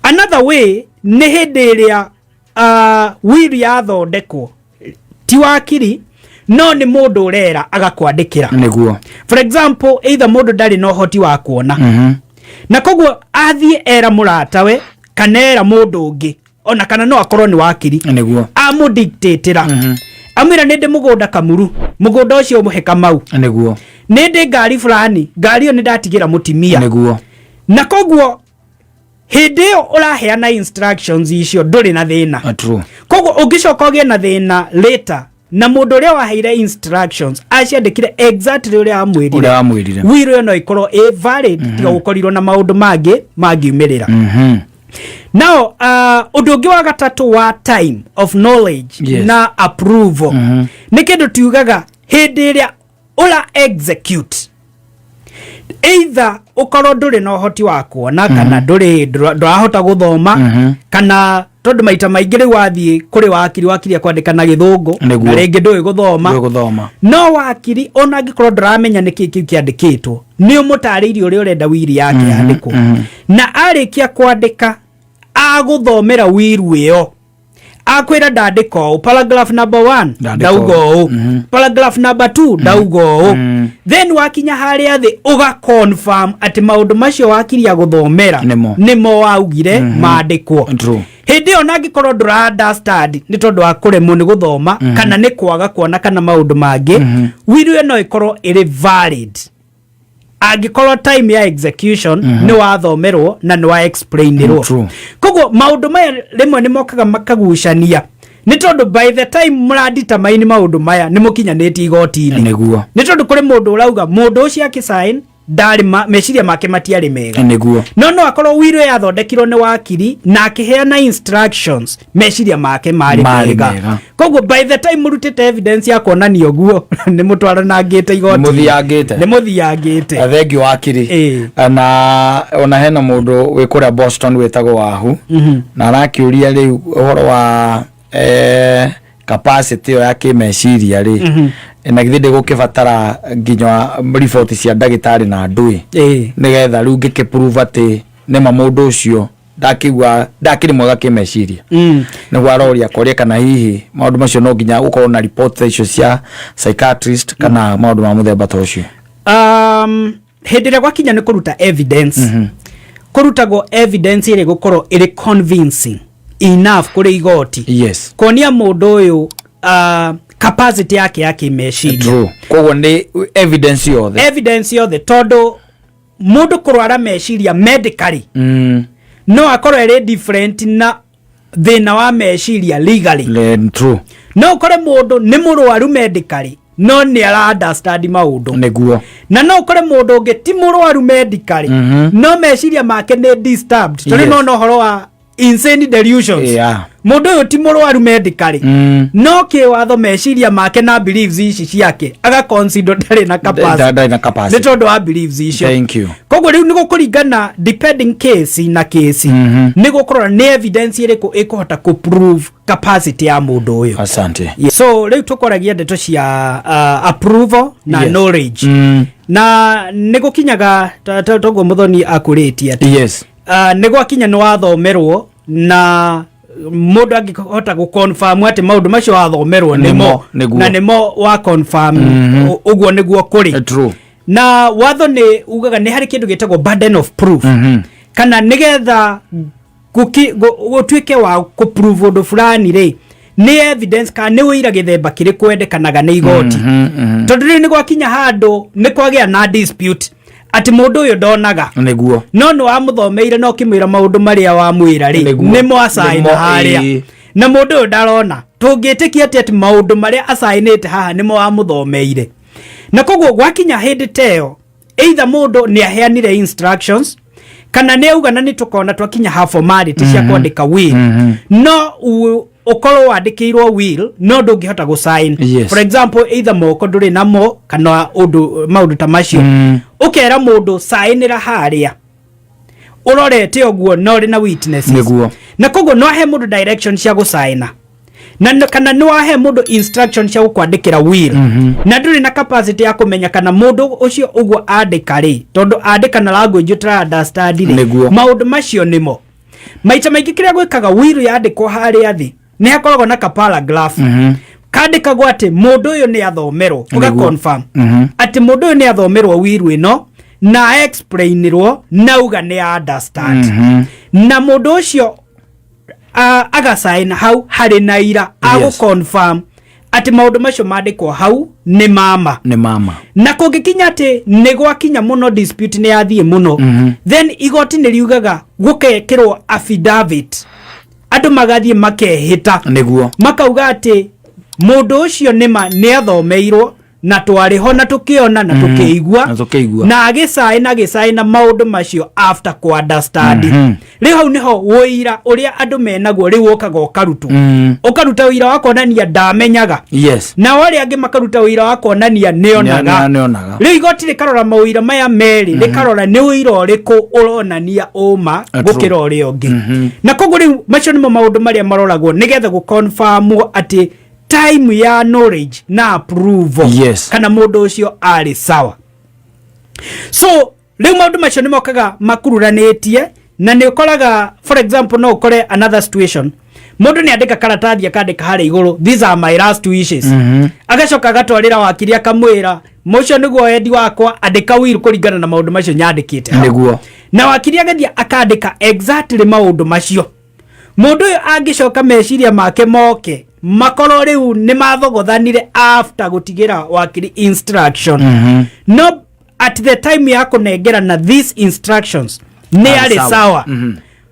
Another way nĩ hĩndĩ ĩrĩa will yathondekwo ti wakiri, no nĩ mũndũ ũrera agakwandĩkĩra. For example, either mũndũ ndarĩ na ũhoti wa kuona, na koguo athiĩ era mũratawe kana era mũndũ ũngĩ, ona kana no akorwo nĩ wakiri, amũdictatĩra, amwĩra, "Nĩ ndĩ mũgũnda Kamuru, mũgũnda ũcio mũhe Kamau. Nĩ ndĩ ngari fulani, ngari ĩyo nĩ ndatigĩra mũtimia." Na koguo hĩndĩ ĩyo ũraheana instructions icio ndũrĩ na thĩna. Koguo ũngĩcoka ũgĩe na thĩna later na mũndũ ũrĩa waheire instructions aciandĩkire exactly ũrĩa amwĩrire, ũrĩa wamwĩrire, will ĩyo no ĩkorwo ĩ valid, tiga gũkorirwo na maũndũ mangĩ mangiumĩrĩra. Now, ũndũ ũngĩ wa gatatũ wa time of knowledge na approval nĩ kĩndũ tugaga hĩndĩ ĩrĩa ũra execute, either ũkorwo ndũrĩ na ũhoti wa kuona kana ndũrĩ ndũrahota gũthoma, kana tondũ maita maingĩ rĩu wathiĩ kũrĩ wakiri, wakiri akwandĩka na gĩthũngũ, na rĩngĩ ndũĩ gũthoma. Ndũĩ gũthoma. No wakiri, ona angĩkorwo ndũramenya nĩkĩ kĩu kĩandĩkĩtwo, nĩ ũmũtarĩirie ũrĩa ũrenda will yake yandĩkwo, na arĩkia kwandĩka agũthomera will ĩyo, akwĩra, "Ndandĩka ũũ, paragraph number one, Ndandĩka ndauga ũũ. ũũ, paragraph number two, ndauga ũũ." Then wakinya harĩa thĩ ũga confirm atĩ maũndũ macio wakiri agũthomera Nĩmo. nĩmo waugire mandĩkwo. Hĩndĩ ĩyo nangĩkorwo ndũra understand nĩ tondũ wa kũremwo nĩ gũthoma kana nĩ kwaga kuona kana maũndũ mangĩ, will ĩyo no ĩkorwo ĩrĩ valid angĩkorwo time ya execution nĩ wathomerwo na nĩ wa explainĩrwo. Koguo maũndũ maya rĩmwe nĩ mokaga makagucania, nĩ tondũ by the time mũradetermine maũndũ maya nĩ mũkinyanĩtie igoti-inĩ. Nĩ tondũ kũrĩ mũndũ ũrauga mũndũ ũcio akĩsign ndarĩ meciria make matiarĩ mega, no akorwo will yathondekirwo nĩ wakiri na akĩheana instructions, meciria make marĩ Marĩ mega. Mega. Koguo by the time mũrutĩte evidence ya kuonania ũguo, nĩ mũtwaranangĩte igoti. Nĩ mũthiangĩte. Nĩ mũthiangĩte. Thengiũ, wakiri. Na ona hena mũndũ wĩ kũrĩa Boston wĩtagwo Wahu, na arakĩũria rĩu ũhoro wa capacity ĩyo ya kĩmeciria rĩ, na githĩ ndĩgũkĩbatara nginya riboti cia ndagĩtarĩ na ndũĩ, nĩgetha rĩu ngĩkĩ atĩ nĩma mũndũ ũcio ndakĩigua ndakĩrĩ mwega kĩmeciria? Nĩguo aroria, akoria kana hihi maũndũ macio no nginya gũkorwo na report ta icio cia psychiatrist kana maũndũ ma mũthemba ta ũcio. Hĩndĩ ĩrĩa gwakinya nĩ kũruta evidence, kũrutagwo evidence ĩrĩ gũkorwo ĩrĩ convincing enough kũrĩ igoti kuonia mũndũ ũyũ capacity yake ya kĩmeciria. True, koguo nĩ evidence yothe. Evidence yothe, tondũ mũndũ kũrwara meciria medically no akorwo ĩrĩ different na thĩna wa meciria legally. No ũkore mũndũ nĩ mũrwaru medically no nĩ ara understand maũndũ. Na no ũkore mũndũ ũngĩ ti mũrwaru medically, no meciria make nĩ disturbed, tondũ nona ũhoro wa insane delusions. Mũndũ ũyũ ti mũrwaru medically, no kĩwatho meciria make na beliefs ici ciake aga consider ndarĩ na capacity. Ndarĩ na capacity. Nĩ tondũ wa beliefs icio. Thank you. Koguo rĩu nĩ gũkũringana, depending case na case, nĩ gũkũrora nĩ evidence ĩrĩkũ ĩkũhota kũ prove capacity ya mũndũ ũyũ. Asante. Yeah. So rĩu tũkoragia ndeto cia approval na knowledge, na nĩ gũkinyaga toguo mũthoni akũrĩtie atĩ nĩ gwakinya nĩ wathomerwo, na mũndũ angĩhota gũ confirm atĩ maũndũ macio wathomerwo nĩmo, Nĩmo, nĩguo. na nĩmo wa confirm, ũguo nĩguo kũrĩ. Na watho nĩ ugaga nĩ harĩ kĩndũ gĩtagwo burden of proof, kana nĩgetha gũtuĩke wa kũ prove ũndũ fulani rĩ, nĩ evidence kana nĩ ũira gĩthemba kĩrĩkũ wendekanaga nĩ igoti? Tondũ rĩu nĩ gwakinya handũ nĩ kwagĩa na dispute atĩ mũndũ ũyũ ndonaga, no nĩ wamũthomeire na ũkĩmwĩra maũndũ marĩa wamwĩra rĩ, nĩmo acaina harĩa, na mũndũ ũyũ ndarona, tũngĩtĩkia atĩ maũndũ marĩa acainĩte haha nĩmo wamũthomeire? Na koguo gwakinya hĩndĩ ta ĩyo, either mũndũ nĩ aheanire instructions Kana nĩ auga, na nĩ tũkona twakinya ha formality cia kwandĩka will, no ũkorwo wandĩkĩirwo will no ndũngĩhota gũ sign. For example, either moko ndũrĩ namo kana ũndũ maũndũ ta macio, ũkera mũndũ sainĩra harĩa ũrorete ũguo na ũrĩ na witnesses. Na koguo no ahe mũndũ direction cia gũcaina na kana nĩ wahe mũndũ instruction cia gũkwandĩkĩra will, na ndũrĩ na capacity ya kũmenya kana mũndũ ũcio ũguo andĩka rĩ, tondũ andĩka na language ũtara understand rĩ. Maũndũ macio nĩmo maita maingĩ kĩrĩa gwĩkaga will yandĩkwo harĩa thĩ nĩ hakoragwo na ka paragraph kandĩkagwo atĩ mũndũ ũyũ nĩ athomerwo, ũga confirm atĩ mũndũ ũyũ nĩ athomerwo will ĩno na explainirwo na uga nĩ understand, na mũndũ ũcio agacaina hau harĩ na ira agũ confirm atĩ maũndũ macio mandĩkwo hau nĩ mama. Nĩ mama. Na kũngĩkinya atĩ nĩ gwakinya mũno, dispute nĩ yathiĩ mũno, then igoti nĩ riugaga gũkekĩrwo affidavit, andũ magathiĩ makehĩta, makauga atĩ mũndũ ũcio nĩma nĩ athomeirwo na twarĩ ho na tũkĩona na tũkĩigua Na tũkĩigua. Na agĩcaina agĩcaina maũndũ macio after ku understand. Rĩu hau nĩho ũira ũrĩa andũ menaguo rĩu ũkaga ũkarutwo, ũkaruta ũira wa kuonania ndamenyaga, nao arĩa angĩ makaruta ũira wa kuonania nĩonaga. Nĩonaga. Rĩu igoti rĩkarora maũira maya merĩ, rĩkarora nĩ ũira ũrĩkũ ũronania ũma gũkĩra ũrĩa ũngĩ. Na koguo rĩu macio nĩmo maũndũ marĩa maroragwo nĩgetha gũconfirmwo atĩ time ya knowledge na approval kana mũndũ ũcio arĩ sawa. So rĩu maũndũ macio nĩ mokaga makururanĩtie, na nĩ ũkoraga, for example, no ũkore another situation, mũndũ nĩ andĩka karatathi, akandĩka harĩa igũrũ, "These are my last wishes." Agacoka agatwarĩra wakiri, akamwĩra, "Mũcio nĩguo wendi wakwa, andĩka will kũringana na maũndũ macio nyandĩkĩte hau." Na wakiri agathiĩ akandĩka exactly maũndũ macio. Mũndũ ũyũ angĩcoka meciria make moke makorwo rĩu nĩ mathogothanire after gũtigĩra wakiri instruction, no at the time ya kũnengerana these instructions nĩ Arĩ arĩ sawa. sawa,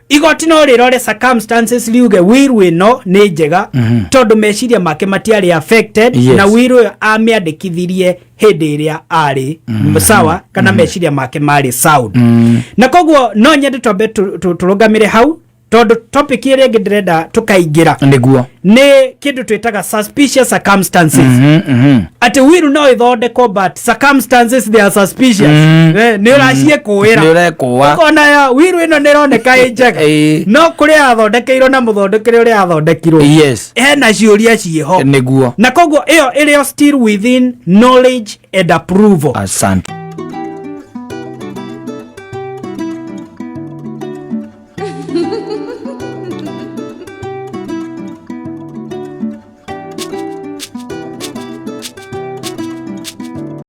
igoti no rĩrore circumstances riuge will ĩno nĩ njega tondũ meciria make matiarĩ affected, na will ũyũ amĩandĩkithirie hĩndĩ ĩrĩa arĩ sawa kana meciria make marĩ sound. Na koguo no nyende twambe tũrũgamĩre hau tondũ topic ĩrĩa ĩngĩ ndĩrenda tũkaingĩra nĩ kĩndũ twĩtaga suspicious circumstances, atĩ will no ĩthondekwo but circumstances, they are suspicious. Nĩ ũraciĩkũĩra. Nĩ ũrekũa. Ũkona ya will ĩno nĩ ĩroneka ĩ njega, no kũrĩa yathondekeirwo na mũthondekere ũrĩa yathondekirwo, hena ciũria ciĩho. Na koguo ĩyo ĩrĩ o still within knowledge and approval. Asante.